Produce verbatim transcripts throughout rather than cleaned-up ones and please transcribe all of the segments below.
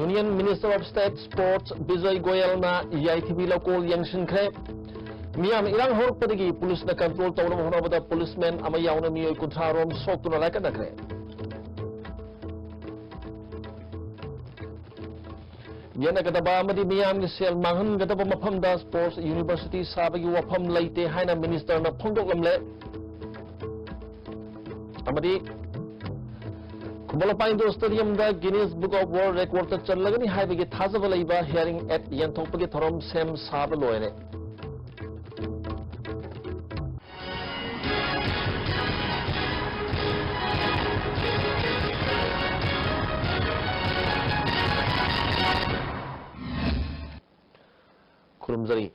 Union Minister of State Sports Bijoy Goyalꯅ ꯌꯥꯏꯊꯤꯕꯤ ꯂꯧꯀꯣꯜ ꯌꯦꯡꯁꯤꯟꯈ꯭ꯔꯦ꯫ ꯃꯤꯌꯥꯝ ꯏꯔꯥꯡ ꯍꯧꯔꯛꯄꯗꯒꯤ ꯄꯨꯂꯤꯁꯅ control ꯇꯧꯅꯕ ꯍꯣꯠꯅꯕꯗ policeman ꯑꯃ ꯌꯥꯎꯅ ꯃꯤꯑꯣꯏ ꯀꯨꯟꯊ꯭ꯔꯥ ꯔꯣꯝ ꯁꯣꯛꯇꯨꯅ ꯂꯥꯏꯀꯠꯅꯈ꯭ꯔꯦ꯫ ꯌꯦꯠꯅꯒꯗꯕ ꯑꯃꯗꯤ ꯃꯤꯌꯥꯝꯒꯤ ꯁꯦꯜ ꯃꯥꯡꯍꯟꯒꯗꯕ ꯃꯐꯝꯗ sports university ꯁꯥꯕꯒꯤ ꯋꯥꯐꯝ ꯂꯩꯇꯦ ꯍꯥꯏꯅ ministerꯅ ꯐꯣꯡꯗꯣꯛꯂꯝꯂꯦ꯫ ꯑꯃꯗꯤ Khuman Lampak indoor stadiumꯗ Guinness Book of World Recordꯇ ꯆꯜꯂꯒꯅꯤ ꯍꯥꯏꯕꯒꯤ ꯊꯥꯖꯕ ꯂꯩꯕ hearing aid ꯌꯦꯟꯊꯣꯛꯄꯒꯤ ꯊꯧꯔꯝ ꯁꯦꯝ ꯁꯥꯕ ꯂꯣꯏꯔꯦ꯫ ꯈꯨꯔꯨꯝꯖꯔꯤ꯫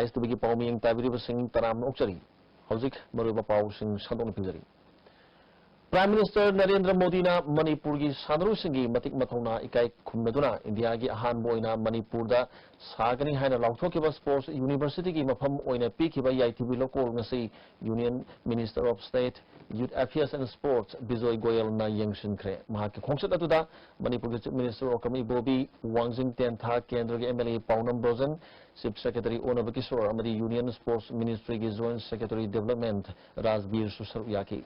ISTVꯒꯤ ꯄꯥꯎ ꯃꯤꯌꯦꯡ ꯇꯥꯕꯤꯔꯤꯕꯁꯤꯡ ꯇꯔꯥꯝꯅ ꯑꯣꯛꯆꯔꯤ꯫ ꯍꯧꯖꯤꯛ ꯃꯔꯨꯑꯣꯏꯕ ꯄꯥꯎꯁꯤꯡ ꯁꯟꯗꯣꯛꯅ ꯄꯤꯖꯔꯤ꯫ Prime Minister ꯅꯔꯦꯟꯗ꯭ꯔ ꯃꯣꯗꯤꯅ ꯃꯅꯤꯄꯨꯔꯒꯤ ꯁꯥꯟꯅꯔꯣꯏꯁꯤꯡꯒꯤ ꯃꯇꯤꯛ ꯃꯊꯧꯅꯥ ꯏꯀꯥꯏ ꯈꯨꯝꯅꯗꯨꯅ ꯏꯟꯗꯤꯌꯥꯒꯤ ꯑꯍꯥꯟꯕ ꯑꯣꯏꯅ ꯃꯅꯤꯄꯨꯔꯗ ꯁꯥꯒꯅꯤ ꯍꯥꯏꯅ ꯂꯥꯎꯊꯣꯛꯈꯤꯕ sports universityꯒꯤ ꯃꯐꯝ ꯑꯣꯏꯅ ꯄꯤꯈꯤꯕ ꯌꯥꯏꯊꯤꯕꯤ ꯂꯧꯀꯣꯜ ꯉꯁꯤ Union Minister of State Youth Affairs and Sports Bijoy ꯒꯣꯌꯜꯅ ꯌꯦꯡꯁꯤꯟꯈ꯭ꯔꯦ꯫ ꯃꯍꯥꯛꯀꯤ ꯈꯣꯡꯆꯠ ꯑꯗꯨꯗ ꯃꯅꯤꯄꯨꯔꯒꯤ Chief Minister ꯑꯣꯀꯥꯃꯤ ꯏꯕꯣꯕꯤ, ꯋꯥꯡꯖꯤꯡ ꯇꯦꯟꯊꯥ ꯀꯦꯟꯗ꯭ꯔꯒꯤ MLA ꯄꯥꯎꯅꯝ ꯕ꯭ꯔꯣꯖꯟ, Chief Secretary ꯑꯣꯅꯕ ꯀꯤꯁꯣꯔ ꯑꯃꯗꯤ Union Sports Ministryꯒꯤ Joint Secretary Development ꯔꯥꯖꯕꯤꯔꯁꯨ ꯁꯔꯨꯛ ꯌꯥꯈꯤ꯫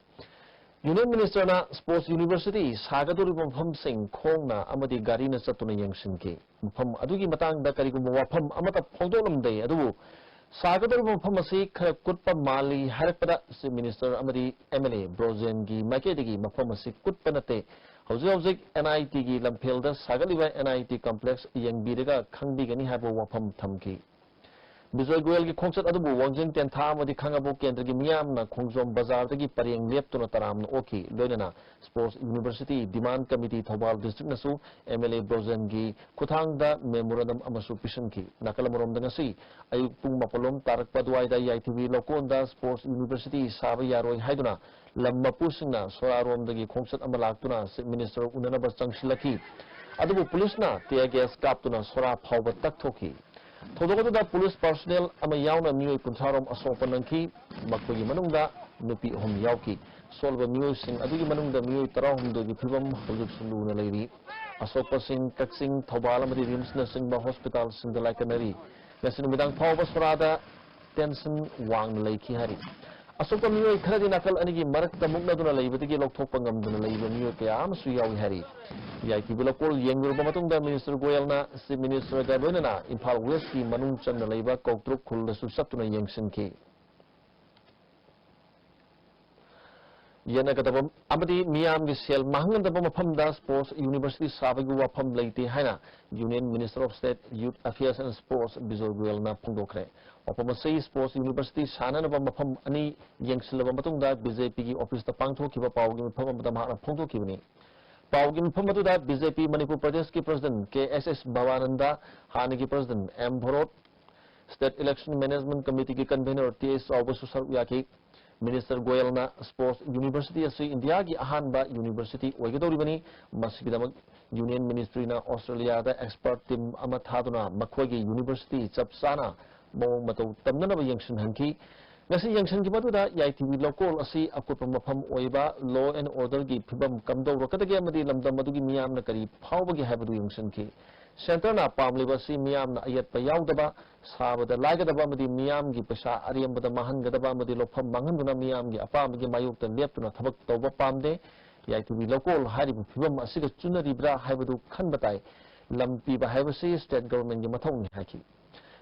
Union Ministerꯅ sports university ꯁꯥꯒꯗꯧꯔꯤꯕ ꯃꯐꯝꯁꯤꯡ ꯈꯣꯡꯅ ꯑꯃꯗꯤ ꯒꯥꯔꯤꯅ ꯆꯠꯇꯨꯅ ꯌꯦꯡꯁꯤꯟꯈꯤ꯫ ꯃꯐꯝ ꯑꯗꯨꯒꯤ ꯃꯇꯥꯡꯗ ꯀꯔꯤꯒꯨꯝꯕ ꯋꯥꯐꯝ ꯑꯃꯠꯇ ꯐꯣꯡꯗꯣꯛꯂꯝꯗꯦ, ꯑꯗꯨꯕꯨ ꯁꯥꯒꯗꯧꯔꯤꯕ ꯃꯐꯝ ꯑꯁꯤ ꯈꯔ ꯀꯨꯠꯄ ꯃꯥꯜꯂꯤ ꯍꯥꯏꯔꯛꯄꯗ Chief Minister ꯑꯃꯗꯤ MLA ꯕ꯭ꯔꯣꯖꯦꯟꯒꯤ ꯃꯥꯏꯀꯩꯗꯒꯤ ꯃꯐꯝ ꯑꯁꯤ ꯀꯨꯠꯄ ꯅꯠꯇꯦ, ꯍꯧꯖꯤꯛ ꯍꯧꯖꯤꯛ NITꯒꯤ ꯂꯝꯐꯦꯜꯗ ꯁꯥꯒꯠꯂꯤꯕ NIT complex ꯌꯦꯡꯕꯤꯔꯒ ꯈꯪꯕꯤꯒꯅꯤ ꯍꯥꯏꯕ ꯋꯥꯐꯝ ꯊꯝꯈꯤ꯫ ꯕꯤꯖꯣꯏ ꯒꯣꯌꯜꯒꯤ ꯈꯣꯡꯆꯠ ꯑꯗꯨꯕꯨ ꯋꯥꯡꯖꯤꯡ ꯇꯦꯟꯊꯥ ꯑꯃꯗꯤ ꯈꯥꯉꯕꯣꯛ ꯀꯦꯟꯗ꯭ꯔꯒꯤ ꯃꯤꯌꯥꯝꯅ ꯈꯣꯡꯖꯣꯝ ꯕꯖꯥꯔꯗꯒꯤ ꯄꯔꯦꯡ ꯂꯦꯞꯇꯨꯅ ꯇꯔꯥꯝꯅ ꯑꯣꯛꯈꯤ꯫ ꯂꯣꯏꯅꯅ Sports University Demand Committee Thoubal districtꯅꯁꯨ MLA ꯕ꯭ꯔꯣꯖꯦꯟꯒꯤ ꯈꯨꯠꯊꯥꯡꯗ memorandum ꯑꯃꯁꯨ ꯄꯤꯁꯤꯟꯈꯤ꯫ ꯅꯥꯀꯜ ꯑꯃꯔꯣꯝꯗ ꯉꯁꯤ ꯑꯌꯨꯛ ꯄꯨꯡ ꯃꯥꯄꯜ ꯂꯣꯝ ꯇꯥꯔꯛꯄ ꯑꯗꯨꯋꯥꯏꯗ ꯌꯥꯏꯊꯤꯕꯤ ꯂꯧꯀꯣꯟꯗ sports university ꯁꯥꯕ ꯌꯥꯔꯣꯏ ꯍꯥꯏꯗꯨꯅ ꯂꯝ ꯃꯄꯨꯁꯤꯡꯅ ꯁꯣꯔꯥꯔꯣꯝꯗꯒꯤ ꯈꯣꯡꯆꯠ ꯑꯃ ꯂꯥꯛꯇꯨꯅ Chief Minister ꯎꯅꯅꯕ ꯆꯪꯁꯤꯜꯂꯛꯈꯤ꯫ ꯑꯗꯨꯕꯨ ꯄꯨꯂꯤꯁꯅ tear gas ꯀꯥꯞꯇꯨꯅ ꯁꯣꯔꯥ ꯐꯥꯎꯕ ꯇꯛꯊꯣꯛꯈꯤ꯫ ꯊꯧꯗꯣꯛ ꯑꯗꯨꯗ ꯄꯨꯂꯤꯁ personnel ꯑꯃ ꯌꯥꯎꯅ ꯃꯤꯑꯣꯏ ꯀꯨꯟꯊ꯭ꯔꯥ ꯔꯣꯝ ꯑꯁꯣꯛꯄ ꯅꯪꯈꯤ꯫ ꯃꯈꯣꯏꯒꯤ ꯃꯅꯨꯡꯗ ꯅꯨꯄꯤ ꯑꯍꯨꯝ ꯌꯥꯎꯈꯤ꯫ ꯑꯁꯣꯜꯂꯕ ꯃꯤꯑꯣꯏꯁꯤꯡ ꯑꯗꯨꯒꯤ ꯃꯅꯨꯡꯗ ꯃꯤꯑꯣꯏ ꯇꯔꯥꯍꯨꯝꯗꯣꯏꯒꯤ ꯐꯤꯕꯝ ꯍꯧꯖꯤꯛꯁꯨ ꯂꯨꯅ ꯂꯩꯔꯤ꯫ ꯑꯁꯣꯛꯄꯁꯤꯡ ꯀꯛꯆꯤꯡ, ꯊꯧꯕꯥꯜ ꯑꯃꯗꯤ ꯔꯤꯝꯁꯅꯆꯤꯡꯕ ꯍꯣꯁꯄꯤꯇꯥꯜꯁꯤꯡꯗ ꯂꯥꯏꯀꯠꯅꯔꯤ꯫ ꯉꯁꯤ ꯅꯨꯃꯤꯗꯥꯡ ꯐꯥꯎꯕ ꯁꯣꯔꯥꯗ ꯇꯦꯟꯁꯟ ꯋꯥꯡꯅ ꯂꯩꯈꯤ ꯍꯥꯏꯔꯤ꯫ ꯑꯁꯣꯛꯄ ꯃꯤꯑꯣꯏ ꯈꯔꯗꯤ ꯅꯥꯀꯜ ꯑꯅꯤꯒꯤ ꯃꯔꯛꯇ ꯃꯨꯛꯅꯗꯨꯅ ꯂꯩꯕꯗꯒꯤ ꯂꯧꯊꯣꯛꯄ ꯉꯝꯗꯅ ꯂꯩꯕ ꯃꯤꯑꯣꯏ ꯀꯌꯥ ꯑꯃꯁꯨ ꯌꯥꯎꯏ ꯍꯥꯏꯔꯤ꯫ ꯌꯥꯏꯊꯤꯕꯤ ꯂꯧꯀꯣꯜ ꯌꯦꯡꯂꯨꯔꯕ ꯃꯇꯨꯡꯗ ꯃꯤꯅꯤꯁꯇꯔ ꯒꯣꯌꯦꯜꯅ ꯆꯤꯐ ꯃꯤꯅꯤꯁꯇꯔꯒ ꯂꯣꯏꯅꯅ ꯏꯝꯐꯥꯜ ꯋꯦꯁꯀꯤ ꯃꯅꯨꯡ ꯆꯟꯅ ꯂꯩꯕ ꯀꯧꯇ꯭ꯔꯨꯛ ꯈꯨꯜꯗꯁꯨ ꯆꯠꯇꯨꯅ ꯌꯦꯡꯁꯤꯟꯈꯤ꯫ ꯌꯦꯠꯅꯒꯗꯕ ꯑꯃꯗꯤ ꯃꯤꯌꯥꯝꯒꯤ ꯁꯦꯜ ꯃꯥꯡꯍꯟꯒꯗꯕ ꯃꯐꯝꯗ ꯁ꯭ꯄꯣꯔꯠꯁ ꯌꯨꯅꯤꯚꯔꯁꯤꯇꯤ ꯁꯥꯕꯒꯤ ꯋꯥꯐꯝ ꯂꯩꯇꯦ ꯍꯥꯏꯅ Union Minister of State Youth Affairs and Sports Bijoy ꯒꯣꯌꯦꯜꯅ ꯐꯣꯡꯗꯣꯛꯈ꯭ꯔꯦ꯫ ꯋꯥꯐꯝ ꯑꯁꯤ ꯁ꯭ꯄꯣꯔꯠꯁ ꯌꯨꯅꯤꯚꯔꯁꯤꯇꯤ ꯁꯥꯅꯅꯕ ꯃꯐꯝ ꯑꯅꯤ ꯌꯦꯡꯁꯤꯜꯂꯕ ꯃꯇꯨꯡꯗ ꯕꯤ ꯖꯦ ꯄꯤꯒꯤ ꯑꯣꯐꯤꯁꯇ ꯄꯥꯡꯊꯣꯛꯈꯤꯕ ꯄꯥꯎꯒꯤ ꯃꯤꯐꯝ ꯑꯃꯗ ꯃꯍꯥꯛꯅ ꯐꯣꯡꯗꯣꯛꯈꯤꯕꯅꯤ꯫ ꯄꯥꯎꯒꯤ ꯃꯤꯐꯝ ꯑꯗꯨꯗ ꯕꯤ ꯖꯦ ꯄꯤ ꯃꯅꯤꯄꯨꯔ ꯄ꯭ꯔꯗꯦꯁꯀꯤ ꯄ꯭ꯔꯁꯤꯗꯦꯟꯠ ꯀꯦ ꯑꯦꯁ ꯑꯦꯁ ꯚꯕꯥꯅꯟꯗ, ꯍꯥꯟꯅꯒꯤ president M Bharat, state election management ꯀꯃꯤꯇꯤꯒꯤ ꯀꯟꯚꯦꯅꯔ ꯇꯤ ꯑꯦꯁ ꯆꯥꯎꯕꯁꯨ ꯁꯔꯨꯛ ꯌꯥꯈꯤ꯫ ꯃꯤꯅꯤꯁꯇꯔ ꯒꯣꯌꯜꯅ ꯁ꯭ꯄꯣꯔꯠꯁ ꯌꯨꯅꯤꯚꯔꯁꯤꯇꯤ ꯑꯁꯤ ꯏꯟꯗꯤꯌꯥꯒꯤ ꯑꯍꯥꯟꯕ ꯌꯨꯅꯤꯚꯔꯁꯤꯇꯤ ꯑꯣꯏꯒꯗꯧꯔꯤꯕꯅꯤ꯫ ꯃꯁꯤꯒꯤꯗꯃꯛ ꯌꯨꯅꯤꯌꯟ ꯃꯤꯅꯤꯁꯇ꯭ꯔꯤꯅ ꯑꯣꯁꯇ꯭ꯔꯦꯂꯤꯌꯥꯗ ꯑꯦꯛꯁꯄꯔꯠ ꯇꯤꯝ ꯑꯃ ꯊꯥꯗꯨꯅ ꯃꯈꯣꯏꯒꯤ ꯌꯨꯅꯤꯚꯔꯁꯤꯇꯤ ꯆꯞ ꯆꯥꯅ ꯃꯑꯣꯡ ꯃꯇꯧ ꯇꯝꯅꯅꯕ ꯌꯦꯡꯁꯤꯟꯍꯟꯈꯤ꯫ ꯉꯁꯤ ꯌꯦꯡꯁꯤꯟꯈꯤꯕ ꯑꯗꯨꯗ ꯌꯥꯏꯊꯤꯕꯤ ꯂꯧꯀꯣꯜ ꯑꯁꯤ ꯑꯀꯨꯞꯄ ꯃꯐꯝ ꯑꯣꯏꯕ, law and orderꯒꯤ ꯐꯤꯕꯝ ꯀꯝꯗꯧꯔꯛꯀꯗꯒꯦ ꯑꯃꯗꯤ ꯂꯝꯗꯝ ꯑꯗꯨꯒꯤ ꯃꯤꯌꯥꯝꯅ ꯀꯔꯤ ꯐꯥꯎꯕꯒꯦ ꯍꯥꯏꯕꯗꯨ ꯌꯦꯡꯁꯤꯟꯈꯤ꯫ ꯁꯦꯟꯇꯔꯅ ꯄꯥꯝꯂꯤꯕ ꯑꯁꯤ ꯃꯤꯌꯥꯝꯅ ꯑꯌꯦꯠꯄ ꯌꯥꯎꯗꯕ, ꯁꯥꯕꯗ ꯂꯥꯏꯒꯗꯕ ꯑꯃꯗꯤ ꯃꯤꯌꯥꯝꯒꯤ ꯄꯩꯁꯥ ꯑꯔꯦꯝꯕꯗ ꯃꯥꯡꯍꯟꯒꯗꯕ ꯑꯃꯗꯤ ꯂꯧꯐꯝ ꯃꯥꯡꯍꯟꯗꯨꯅ ꯃꯤꯌꯥꯝꯒꯤ ꯑꯄꯥꯝꯕꯒꯤ ꯃꯥꯌꯣꯛꯇ ꯂꯦꯞꯇꯨꯅ ꯊꯕꯛ ꯇꯧꯕ ꯄꯥꯝꯗꯦ꯫ ꯌꯥꯏꯊꯤꯕꯤ ꯂꯧꯀꯣꯜ ꯍꯥꯏꯔꯤꯕ ꯐꯤꯕꯝ ꯑꯁꯤꯒ ꯆꯨꯅꯔꯤꯕ꯭ꯔꯥ ꯍꯥꯏꯕꯗꯨ ꯈꯟꯕ ꯇꯥꯏ꯫ ꯂꯝ ꯄꯤꯕ ꯍꯥꯏꯕꯁꯤ ꯁ꯭ꯇꯦꯠ ꯒꯚꯔꯟꯃꯦꯟꯠꯀꯤ ꯃꯊꯧꯅꯤ ꯍꯥꯏꯈꯤ꯫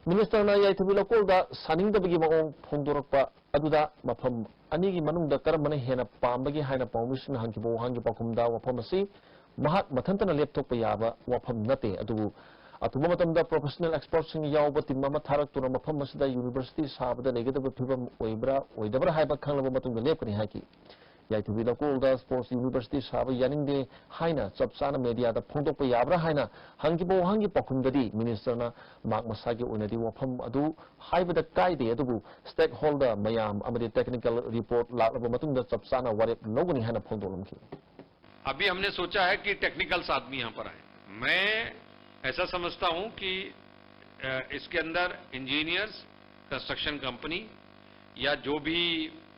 ꯃꯤꯅꯤꯁꯇꯔꯅ ꯌꯥꯏꯊꯤꯕꯤ ꯂꯧꯀꯣꯜꯗ ꯁꯥꯅꯤꯡꯗꯕꯒꯤ ꯃꯑꯣꯡ ꯐꯣꯡꯗꯣꯔꯛꯄ ꯑꯗꯨꯗ ꯃꯐꯝ ꯑꯅꯤꯒꯤ ꯃꯅꯨꯡꯗ ꯀꯔꯝꯕꯅ ꯍꯦꯟꯅ ꯄꯥꯝꯕꯒꯦ ꯍꯥꯏꯅ ꯄꯥꯎꯃꯤꯁꯤꯡꯅ ꯍꯪꯈꯤꯕ ꯋꯥꯍꯪꯒꯤ ꯄꯥꯎꯈꯨꯝꯗ ꯋꯥꯐꯝ ꯑꯁꯤ ꯃꯍꯥꯛ ꯃꯊꯟꯇꯅ ꯂꯦꯞꯊꯣꯛꯄ ꯌꯥꯕ ꯋꯥꯐꯝ ꯅꯠꯇꯦ, ꯑꯗꯨꯕꯨ ꯑꯊꯨꯕ ꯃꯇꯝꯗ ꯄ꯭ꯔꯣꯐꯦꯁꯅꯦꯜ ꯑꯦꯛꯁꯄꯔꯠꯁꯤꯡ ꯌꯥꯎꯕ ꯇꯤꯝ ꯑꯃ ꯊꯥꯔꯛꯇꯨꯅ ꯃꯐꯝ ꯑꯁꯤꯗ ꯌꯨꯅꯤꯚꯔꯁꯤꯇꯤ ꯁꯥꯕꯗ ꯂꯩꯒꯗꯕ ꯐꯤꯕꯝ ꯑꯣꯏꯕ꯭ꯔꯥ ꯑꯣꯏꯗꯕ꯭ꯔꯥ ꯍꯥꯏꯕ ꯈꯪꯂꯕ ꯃꯇꯨꯡꯗ ꯂꯦꯞꯀꯅꯤ ꯍꯥꯏꯈꯤ꯫ ꯌꯥꯏꯊꯤꯕꯤ ꯂꯧꯀꯣꯜꯗ ꯁ꯭ꯄꯣꯔꯠꯁ ꯌꯨꯅꯤꯚꯔꯁꯤꯇꯤ ꯁꯥꯕ ꯌꯥꯅꯤꯡꯗꯦ ꯍꯥꯏꯅ ꯆꯞ ꯆꯥꯅ ꯃꯦꯗꯤꯌꯥꯗ ꯐꯣꯡꯗꯣꯛꯄ ꯌꯥꯕ꯭ꯔꯥ ꯍꯥꯏꯅ ꯍꯪꯈꯤꯕ ꯋꯥꯍꯪꯒꯤ ꯄꯥꯎꯈꯨꯝꯗꯗꯤ ꯃꯤꯅꯤꯁꯇꯔꯅ ꯃꯍꯥꯛ ꯃꯁꯥꯒꯤ ꯑꯣꯏꯅꯗꯤ ꯋꯥꯐꯝ ꯑꯗꯨ ꯍꯥꯏꯕꯗ ꯀꯥꯏꯗꯦ, ꯑꯗꯨꯕꯨ ꯁ꯭ꯇꯦꯛ ꯍꯣꯜꯗꯔ ꯃꯌꯥꯝ ꯑꯃꯗꯤ ꯇꯦꯛꯅꯤꯀꯦꯜ ꯔꯤꯄꯣꯔꯠ ꯂꯥꯛꯂꯕ ꯃꯇꯨꯡꯗ ꯆꯞ ꯆꯥꯅ ꯋꯥꯔꯦꯞ ꯂꯧꯒꯅꯤ ꯍꯥꯏꯅ ꯐꯣꯡꯗꯣꯛꯂꯝꯈꯤ꯫ अभी हमने सोचा है कि टेक्निकल्स आदमी यहाँ पर आए। मैं ऐसा समझता हूँ कि अ, इसके अंदर इंजीनियर्स, कंस्ट्रक्शन कंपनी या जो भी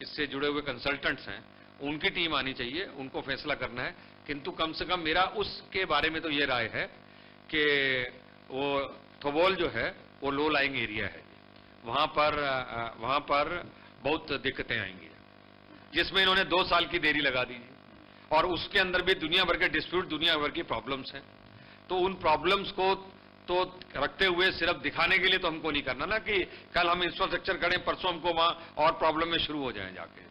इससे जुड़े हुए कंसल्टेंट्स हैं, उनकी टीम आनी चाहिए, उनको फैसला करना है। किंतु कम से कम मेरा उसके बारे में तो ये राय है कि वो थोबोल जो है, वो लो लाइंग एरिया है, वहां पर वहां पर बहुत दिक्कतें आएंगी, जिसमें इन्होंने दो साल की देरी लगा दी। और उसके अंदर भी दुनिया भर के डिस्प्यूट, दुनिया भर की प्रॉब्लम्स हैं। तो उन प्रॉब्लम्स को तो रखते हुए सिर्फ दिखाने के लिए तो हमको नहीं करना ना कि कल हम इंफ्रास्ट्रक्चर करें, परसों हमको वहां और प्रॉब्लम में शुरू हो जाएं जाके।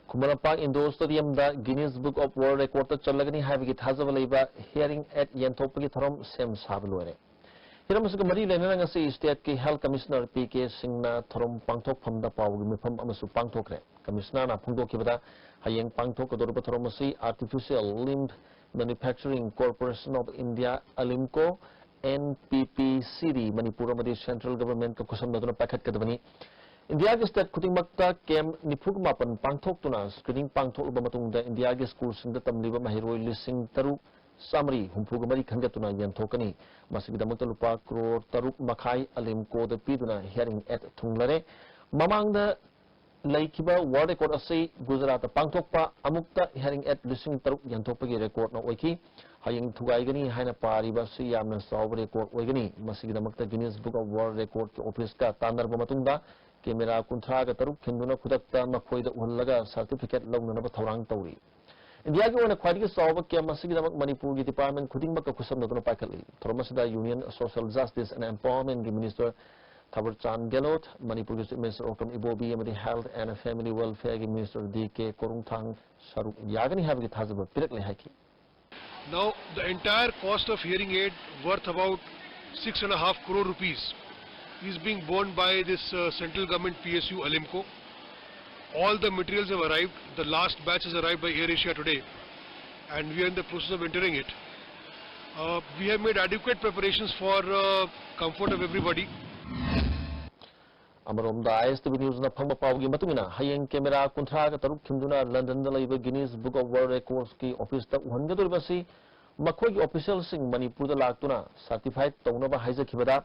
Khuman Lampak Indore ꯁ꯭ꯇꯦꯗꯤꯌꯝꯗ Guinness book of world ꯔꯦꯀꯣꯔꯗꯇ ꯆꯜꯂꯒꯅꯤ ꯍꯥꯏꯕꯒꯤ ꯊꯥꯖꯕ ꯂꯩꯕ ꯍꯤꯌꯥꯔꯤꯡ ꯑꯦꯗ ꯌꯦꯟꯊꯣꯛꯄꯒꯤ ꯊꯧꯔꯝ ꯁꯦꯝ ꯁꯥꯕ ꯂꯣꯏꯔꯦ꯫ ꯍꯤꯔꯝ ꯑꯁꯤꯒ ꯃꯔꯤ ꯂꯩꯅꯅ ꯉꯁꯤ ꯁ꯭ꯇꯦꯠꯀꯤ ꯍꯦꯜꯊ ꯀꯃꯤꯁꯅꯔ ꯄꯤ ꯀꯦ ꯁꯤꯡꯅ ꯊꯧꯔꯝ ꯄꯥꯡꯊꯣꯛꯐꯝꯗ ꯄꯥꯎꯒꯤ ꯃꯤꯐꯝ ꯑꯃꯁꯨ ꯄꯥꯡꯊꯣꯛꯈ꯭ꯔꯦ꯫ ꯀꯃꯤꯁꯅꯔꯅ ꯐꯣꯡꯗꯣꯛꯈꯤꯕꯗ, ꯍꯌꯦꯡ ꯄꯥꯡꯊꯣꯛꯀꯗꯧꯔꯤꯕ ꯊꯧꯔꯝ ꯑꯁꯤ artificial limb manufacturing corporation of India, ALIMCO, N P P C D Manipur ꯑꯃꯗꯤ ꯁꯦꯟꯇ꯭ꯔꯦꯜ ꯒꯚꯔꯟꯃꯦꯟꯠꯀ ꯈꯨꯠꯁꯝꯅꯗꯨꯅ ꯄꯥꯏꯈꯠꯀꯗꯕꯅꯤ꯫ ꯏꯟꯗꯤꯌꯥꯒꯤ ꯁ꯭ꯇꯦꯠ ꯈꯨꯗꯤꯡꯃꯛꯇ ꯀꯦꯝꯞ ꯅꯤꯐꯨꯒ ꯃꯥꯄꯟ ꯄꯥꯡꯊꯣꯛꯇꯨꯅ ꯁ꯭ꯀ꯭ꯔꯤꯅꯤꯡ ꯄꯥꯡꯊꯣꯛꯂꯕ ꯃꯇꯨꯡꯗ ꯏꯟꯗꯤꯌꯥꯒꯤ ꯁ꯭ꯀꯨꯜꯁꯤꯡꯗ ꯇꯝꯂꯤꯕ ꯃꯍꯩꯔꯣꯏ ꯂꯤꯁꯤꯡ ꯇꯔꯨꯛ ꯆꯥꯃꯔꯤ ꯍꯨꯝꯐꯨꯒ ꯃꯔꯤ ꯈꯟꯒꯠꯇꯨꯅ ꯌꯦꯟꯊꯣꯛꯀꯅꯤ꯫ ꯃꯁꯤꯒꯤꯗꯃꯛꯇ ꯂꯨꯄꯥ ꯀ꯭ꯔꯣꯔ ꯇꯔꯨꯛ ꯃꯈꯥꯏ ꯑꯂꯤꯝꯀꯣꯗ ꯄꯤꯗꯨꯅ ꯍꯤꯌꯥꯔꯤꯡ ꯑꯦꯗ ꯊꯨꯡꯂꯔꯦ꯫ ꯃꯃꯥꯡꯗ ꯂꯩꯈꯤꯕ ꯋꯥꯔꯜꯗ ꯔꯦꯀꯣꯔꯗ ꯑꯁꯤ ꯒꯨꯖꯔꯥꯠꯇ ꯄꯥꯡꯊꯣꯛꯄ ꯑꯃꯨꯛꯇ ꯍꯤꯌꯥꯔꯤꯡ ꯑꯦꯗ ꯂꯤꯁꯤꯡ ꯇꯔꯨꯛ ꯌꯦꯟꯊꯣꯛꯄꯒꯤ ꯔꯦꯀꯣꯔꯗꯅ ꯑꯣꯏꯈꯤ꯫ ꯍꯌꯦꯡ ꯊꯨꯒꯥꯏꯒꯅꯤ ꯍꯥꯏꯅ ꯄꯥꯔꯤꯕ ꯑꯁꯤ ꯌꯥꯝꯅ ꯆꯥꯎꯕ ꯔꯦꯀꯣꯔꯗ ꯑꯣꯏꯒꯅꯤ꯫ ꯃꯁꯤꯒꯤꯗꯃꯛꯇ ꯒꯤꯅꯤꯁ ꯕꯨꯛ ꯑꯣꯐ ꯋꯥꯔꯜꯗ ꯔꯦꯀꯣꯔꯗꯀꯤ ꯑꯣꯐꯤꯁꯀ ꯇꯥꯟꯅꯔꯕ ꯃꯇꯨꯡꯗ ꯀꯦꯃꯦꯔꯥ ꯀꯨꯟꯊ꯭ꯔꯥꯒ ꯇꯔꯨꯛ ꯈꯤꯟꯗꯨꯅ ꯈꯨꯗꯛꯇ ꯃꯈꯣꯏꯗ ꯎꯍꯜꯂꯒ ꯁꯥꯔꯇꯤꯐꯤꯀꯦꯠ ꯂꯧꯅꯅꯕ ꯊꯧꯔꯥꯡ ꯇꯧꯔꯤ꯫ ꯏꯟꯗꯤꯌꯥꯒꯤ ꯑꯣꯏꯅ ꯈ꯭ꯋꯥꯏꯗꯒꯤ ꯆꯥꯎꯕ ꯀꯦꯝꯞ ꯑꯁꯤꯒꯤꯗꯃꯛ ꯃꯅꯤꯄꯨꯔꯒꯤ ꯗꯤꯄꯥꯔꯠꯃꯦꯟꯠ ꯈꯨꯗꯤꯡꯃꯛꯀ ꯈꯨꯠꯁꯝꯅꯗꯨꯅ ꯄꯥꯏꯈꯠꯂꯤ꯫ ꯊꯧꯔꯝ ꯑꯁꯤꯗ ꯌꯨꯅꯤꯌꯟ ꯁꯣꯁꯤꯌꯦꯜ ꯖꯁꯇꯤꯁ ꯑꯦꯟ ꯑꯦꯝꯄꯥꯋꯔꯃꯦꯟꯠꯀꯤ ꯃꯤꯅꯤꯁꯇꯔ ꯊꯥꯕꯔꯆꯥꯟ ꯒꯦꯂꯣꯠ, ꯃꯅꯤꯄꯨꯔꯒꯤ ꯆꯤꯐ ꯃꯤꯅꯤꯁꯇꯔ ꯑꯣꯀ꯭ꯔꯝ ꯏꯕꯣꯕꯤ ꯑꯃꯗꯤ ꯍꯦꯜꯊ ꯑꯦꯟ ꯐꯦꯃꯤꯂꯤ ꯋꯦꯜꯐꯤꯌꯔꯒꯤ ꯃꯤꯅꯤꯁꯇꯔ ꯗꯤ ꯀꯦ ꯀꯣꯔꯨꯡꯊꯥꯡ ꯁꯔꯨꯛ ꯌꯥꯒꯅꯤ ꯍꯥꯏꯕꯒꯤ ꯊꯥꯖꯕ ꯄꯤꯔꯛꯂꯦ ꯍꯥꯏꯈꯤ꯫ Now, the entire cost of hearing aid, worth about six and a half crore rupees, is being borne by this uh, central government P S U Alimco. All the materials have arrived. The last batch has arrived by Air Asia today, and we are in the process of entering it. Uh, we have made adequate preparations for uh, comfort of everybody. ꯑꯃꯔꯣꯝꯗ, ꯑꯥꯏ ꯑꯦꯁ T V ꯅ꯭ꯌꯨꯁꯅ ꯐꯪꯕ ꯄꯥꯎꯒꯤ ꯃꯇꯨꯡ ꯏꯟꯅ, ꯍꯌꯦꯡ camera ꯀꯨꯟꯊ꯭ꯔꯥꯒ ꯇꯔꯨꯛ ꯈꯤꯟꯗꯨꯅ ꯂꯟꯗꯟꯗ ꯂꯩꯕ Guinness book of world ꯔꯦꯀꯣꯔꯗꯁꯀꯤ ꯑꯣꯐꯤꯁꯇ ꯎꯍꯟꯒꯗꯧꯔꯤꯕ ꯑꯁꯤ ꯃꯈꯣꯏꯒꯤ ꯑꯣꯐꯤꯁꯤꯌꯦꯜꯁꯤꯡ ꯃꯅꯤꯄꯨꯔꯗ ꯂꯥꯛꯇꯨꯅ ꯁꯔꯇꯤꯐꯥꯏ ꯇꯧꯅꯕ ꯍꯥꯏꯖꯈꯤꯕꯗ,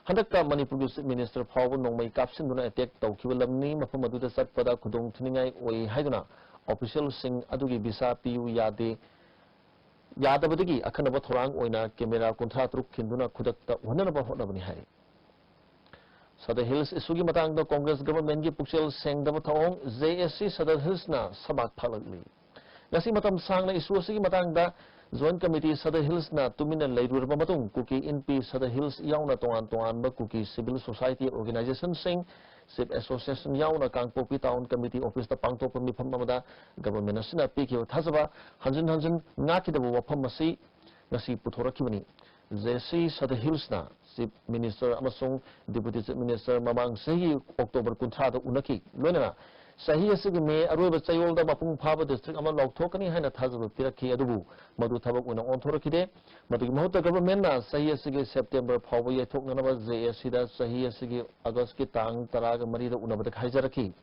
ꯍꯟꯗꯛꯇ ꯃꯅꯤꯄꯨꯔꯒꯤ Chief Minister ꯐꯥꯎꯕ ꯅꯣꯡꯃꯩ ꯀꯥꯞꯁꯤꯟꯗꯨꯅ attack ꯇꯧꯈꯤꯕ ꯂꯝꯅꯤ꯫ ꯃꯐꯝ ꯑꯗꯨꯗ ꯆꯠꯄꯗ ꯈꯨꯗꯣꯡ ꯊꯤꯅꯤꯡꯉꯥꯏ ꯑꯣꯏ ꯍꯥꯏꯗꯨꯅ officialꯁꯤꯡ ꯑꯗꯨꯒꯤ visa ꯄꯤꯌꯨ ꯌꯥꯗꯦ, ꯌꯥꯗꯕꯗꯒꯤ ꯑꯈꯟꯅꯕ ꯊꯧꯔꯥꯡ ꯑꯣꯏꯅ camera ꯀꯨꯟꯊ꯭ꯔꯥ ꯇꯔꯨꯛ ꯈꯤꯟꯗꯨꯅ ꯈꯨꯗꯛꯇ ꯎꯍꯟꯅꯅꯕ ꯍꯣꯠꯅꯕꯅꯤ ꯍꯥꯏꯔꯤ꯫ Sadar Hills issueꯒꯤ ꯃꯇꯥꯡꯗ Congress governmentꯀꯤ ꯄꯨꯛꯆꯦꯜ ꯁꯦꯡꯗꯕ ꯊꯧꯑꯣꯡ, J A C Sadar Hillsꯅ ꯁꯃꯥꯛ ꯊꯥꯛꯂꯛꯂꯤ꯫ ꯉꯁꯤ ꯃꯇꯝ ꯁꯥꯡꯅ issue ꯑꯁꯤꯒꯤ ꯃꯇꯥꯡꯗ Joint Committee Sadar Hillsꯅ ꯇꯨꯃꯤꯟꯅ ꯂꯩꯔꯨꯔꯕ ꯃꯇꯨꯡ, ꯀꯨꯀꯤ ꯏꯟꯄꯤ Sadar Hills ꯌꯥꯎꯅ ꯇꯣꯉꯥꯟ ꯇꯣꯉꯥꯟꯕ ꯀꯨꯀꯤ civil society organizationꯁꯤꯡ, Chief Association ꯌꯥꯎꯅ ꯀꯥꯡꯄꯣꯛꯄꯤ Town Committee officeꯇ ꯄꯥꯡꯊꯣꯛꯄ ꯃꯤꯐꯝ ꯑꯃꯗ government ꯑꯁꯤꯅ ꯄꯤꯈꯤꯕ ꯊꯥꯖꯕ ꯍꯟꯖꯤꯟ ꯍꯟꯖꯤꯟ ꯉꯥꯛꯈꯤꯗꯕ ꯋꯥꯐꯝ ꯑꯁꯤ ꯉꯁꯤ ꯄꯨꯊꯣꯔꯛꯈꯤꯕꯅꯤ꯫ J C Sadar Hillsꯅ Chief Minister ꯑꯃꯁꯨꯡ Deputy Chief Minister ꯃꯃꯥꯡ ꯆꯍꯤꯒꯤ October ꯀꯨꯟꯊ꯭ꯔꯥꯗ ꯎꯅꯈꯤ꯫ ꯂꯣꯏꯅꯅ ꯆꯍꯤ ꯑꯁꯤꯒꯤ May ꯑꯔꯣꯏꯕ ꯆꯌꯣꯜꯗ ꯃꯄꯨꯡ ꯐꯥꯕ district ꯑꯃ ꯂꯥꯎꯊꯣꯛꯀꯅꯤ ꯍꯥꯏꯅ ꯊꯥꯖꯕ ꯄꯤꯔꯛꯈꯤ, ꯑꯗꯨꯕꯨ ꯃꯗꯨ ꯊꯕꯛ ꯑꯣꯏꯅ ꯑꯣꯟꯊꯣꯔꯛꯈꯤꯗꯦ꯫ ꯃꯗꯨꯒꯤ ꯃꯍꯨꯠꯇ governmentꯅ ꯆꯍꯤ ꯑꯁꯤꯒꯤ September ꯐꯥꯎꯕ ꯌꯩꯊꯣꯛꯅꯅꯕ J A Cꯗ ꯆꯍꯤ ꯑꯁꯤꯒꯤ Augustꯀꯤ ꯇꯥꯡ ꯇꯔꯥꯒ ꯃꯔꯤꯗ ꯎꯅꯕꯗ ꯍꯥꯏꯖꯔꯛꯈꯤ꯫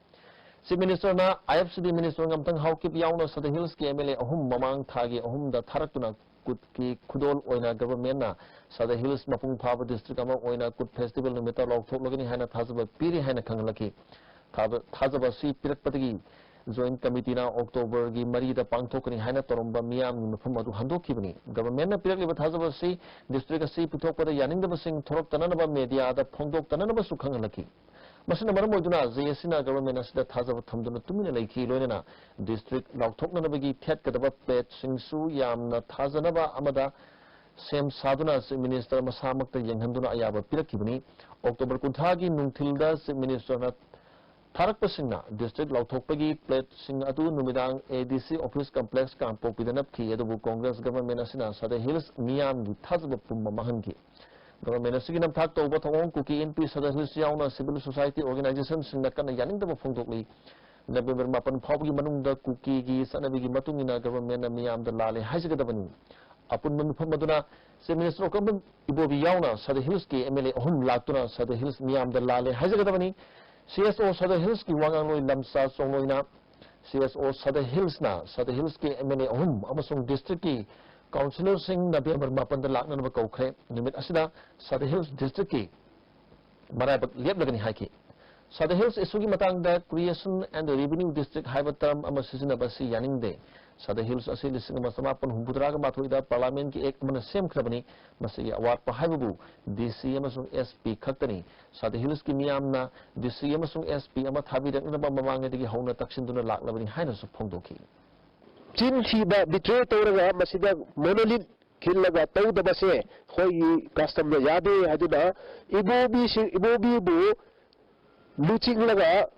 Chief Ministerꯅ I F C D Minister Ngamthang Haokip ꯌꯥꯎꯅ Sadar Hillsꯀꯤ M L A ꯑꯍꯨꯝ ꯃꯃꯥꯡ ꯊꯥꯒꯤ ꯑꯍꯨꯝꯗ ꯊꯥꯔꯛꯇꯨꯅ ꯀꯨꯠꯀꯤ ꯈꯨꯗꯣꯜ ꯑꯣꯏꯅ governmentꯅ Sadar Hills ꯃꯄꯨꯡ ꯐꯥꯕ district ꯑꯃ ꯑꯣꯏꯅ ꯀꯨꯠ festival ꯅꯨꯃꯤꯠꯇ ꯂꯥꯎꯊꯣꯛꯂꯒꯅꯤ ꯍꯥꯏꯅ ꯊꯥꯖꯕ ꯄꯤꯔꯤ ꯍꯥꯏꯅ ꯈꯪꯍꯜꯂꯛꯈꯤ꯫ ꯊꯥꯕ-, ꯊꯥꯖꯕ ꯑꯁꯤ ꯄꯤꯔꯛꯄꯗꯒꯤ Joint Committeeꯅ Octoberꯒꯤ ꯃꯔꯤꯗ ꯄꯥꯡꯊꯣꯛꯀꯅꯤ ꯍꯥꯏꯅ ꯇꯧꯔꯝꯕ ꯃꯤꯌꯥꯝꯒꯤ ꯃꯐꯝ ꯑꯗꯨ ꯍꯟꯗꯣꯛꯈꯤꯕꯅꯤ꯫ Governmentꯅ ꯄꯤꯔꯛꯂꯤꯕ ꯊꯥꯖꯕ ꯑꯁꯤ district ꯑꯁꯤ ꯄꯨꯊꯣꯛꯄꯗ ꯌꯥꯅꯤꯡꯗꯕꯁꯤꯡ ꯊꯣꯔꯛꯇꯅꯅꯕ mediaꯗ ꯐꯣꯡꯗꯣꯛꯇꯅꯅꯕꯁꯨ ꯈꯪꯍꯜꯂꯛꯈꯤ꯫ ꯃꯁꯤꯅ ꯃꯔꯝ ꯑꯣꯏꯗꯨꯅ J A Cꯅ government ꯑꯁꯤꯗ ꯊꯥꯖꯕ ꯊꯝꯗꯨꯅ ꯇꯨꯃꯤꯟꯅ ꯂꯩꯈꯤ꯫ ꯂꯣꯏꯅꯅ district ꯂꯥꯎꯊꯣꯛꯅꯅꯕꯒꯤ ꯊꯦꯠꯀꯗꯕ plateꯁꯤꯡꯁꯨ ꯌꯥꯝꯅ ꯊꯥꯖꯅꯕ ꯑꯃꯗ ꯁꯦꯝ ꯁꯥꯗꯨꯅ Chief Minister ꯃꯁꯥꯃꯛꯇ ꯌꯦꯡꯍꯟꯗꯨꯅ ꯑꯌꯥꯕ ꯄꯤꯔꯛꯈꯤꯕꯅꯤ꯫ October ꯀꯨꯟꯊ꯭ꯔꯥꯒꯤ ꯅꯨꯡꯊꯤꯜꯗ Chief Ministerꯅ ꯊꯥꯔꯛꯄꯁꯤꯡꯅ district ꯂꯥꯎꯊꯣꯛꯄꯒꯤ plateꯁꯤꯡ ꯑꯗꯨ ꯅꯨꯃꯤꯗꯥꯡ A D C office complex ꯀꯥꯡꯄꯣꯛꯄꯤꯗ ꯅꯞꯈꯤ, ꯑꯗꯨꯕꯨ Congress government ꯑꯁꯤꯅ Sadar Hills ꯃꯤꯌꯥꯝꯒꯤ ꯊꯥꯖꯕ ꯄꯨꯝꯕ ꯃꯥꯡꯍꯟꯈꯤ꯫ Government ꯑꯁꯤꯒꯤ ꯅꯝꯊꯥꯛ ꯇꯧꯕ ꯊꯧꯑꯣꯡ ꯀꯨꯀꯤ ꯏꯟꯄꯤ Sadar Hills ꯌꯥꯎꯅ civil society organizationꯁꯤꯡꯅ ꯀꯟꯅ ꯌꯥꯅꯤꯡꯗꯕ ꯐꯣꯡꯗꯣꯛꯂꯤ꯫ November ꯃꯥꯄꯟ ꯐꯥꯎꯕꯒꯤ ꯃꯅꯨꯡꯗ ꯀꯨꯀꯤꯒꯤ ꯆꯠꯅꯕꯤꯒꯤ ꯃꯇꯨꯡ ꯏꯟꯅ governmentꯅ ꯃꯤꯌꯥꯝꯗ ꯂꯥꯜꯂꯦ ꯍꯥꯏꯖꯒꯗꯕꯅꯤ꯫ ꯑꯄꯨꯟꯕ ꯃꯤꯐꯝ ꯑꯗꯨꯅ Chief Minister ꯑꯣꯀꯝꯕꯝ ꯏꯕꯣꯕꯤ ꯌꯥꯎꯅ Sadar Hillsꯀꯤ M L A ꯑꯍꯨꯝ ꯂꯥꯛꯇꯨꯅ Sadar Hills ꯃꯤꯌꯥꯝꯗ ꯂꯥꯜꯂꯦ ꯍꯥꯏꯖꯒꯗꯕꯅꯤ꯫ C S O Sadar Hillsꯀꯤ ꯋꯥꯉꯥꯡꯂꯣꯏ ꯂꯝꯆꯥ ꯆꯣꯡꯂꯣꯏꯅ C S O Sadar Hillsꯅ Sadar Hillsꯀꯤ M L A ꯑꯍꯨꯝ ꯑꯃꯁꯨꯡ districtꯀꯤ councillorꯁꯤꯡ November ꯃꯥꯄꯟꯗ ꯂꯥꯛꯅꯅꯕ ꯀꯧꯈ꯭ꯔꯦ꯫ ꯅꯨꯃꯤꯠ ꯑꯁꯤꯗ Sadar Hills districtꯀꯤ ꯃꯔꯥꯏꯕꯛ ꯂꯦꯞꯂꯒꯅꯤ ꯍꯥꯏꯈꯤ꯫ ꯁꯥꯗꯔ ꯍꯤꯜꯁ ꯏꯁꯨꯒꯤ ꯃꯇꯥꯡꯗ Creation and Revenue District ꯍꯥꯏꯕ term ꯑꯃ ꯁꯤꯖꯤꯟꯅꯕ ꯑꯁꯤ ꯌꯥꯅꯤꯡꯗꯦ꯫ ꯁꯥꯗꯔ ꯍꯤꯜꯁ ꯑꯁꯤ ꯂꯤꯁꯤꯡ ꯑꯃ ꯆꯃꯥꯄꯟ ꯍꯨꯝꯐꯨꯇꯔꯥꯒ ꯃꯥꯊꯣꯏꯗ Parliament ꯀꯤ Act ꯑꯃꯅ ꯁꯦꯝꯈ꯭ꯔꯕꯅꯤ꯫ ꯃꯁꯤꯒꯤ ꯑꯋꯥꯠꯄ ꯍꯥꯏꯕꯕꯨ D C ꯑꯃꯁꯨꯡ S P ꯈꯛꯇꯅꯤ꯫ ꯁꯥꯗꯔ ꯍꯤꯜꯁꯀꯤ ꯃꯤꯌꯥꯝꯅ D C ꯑꯃꯁꯨꯡ S P ꯑꯃ ꯊꯥꯕꯤꯔꯛꯅꯕ ꯃꯃꯥꯡꯉꯩꯗꯒꯤ ꯍꯧꯅ ꯇꯛꯁꯤꯟꯗꯨꯅ ꯂꯥꯛꯂꯕꯅꯤ ꯍꯥꯏꯅꯁꯨ ꯐꯣꯡꯗꯣꯛꯈꯤ꯫ ꯆꯤꯟ ꯊꯤꯕ, betray ꯇꯧꯔꯒ ꯃꯁꯤꯗ monolith ꯈꯤꯜꯂꯒ ꯇꯧꯗꯕꯁꯦ ꯑꯩꯈꯣꯏꯒꯤ custom ꯗ ꯌꯥꯗꯦ ꯍꯥꯏꯗꯨꯅ ꯏꯕꯣꯕꯤꯁꯤꯡ, ꯏꯕꯣꯕꯤꯕꯨ ꯂꯨꯆꯤꯡꯂꯒ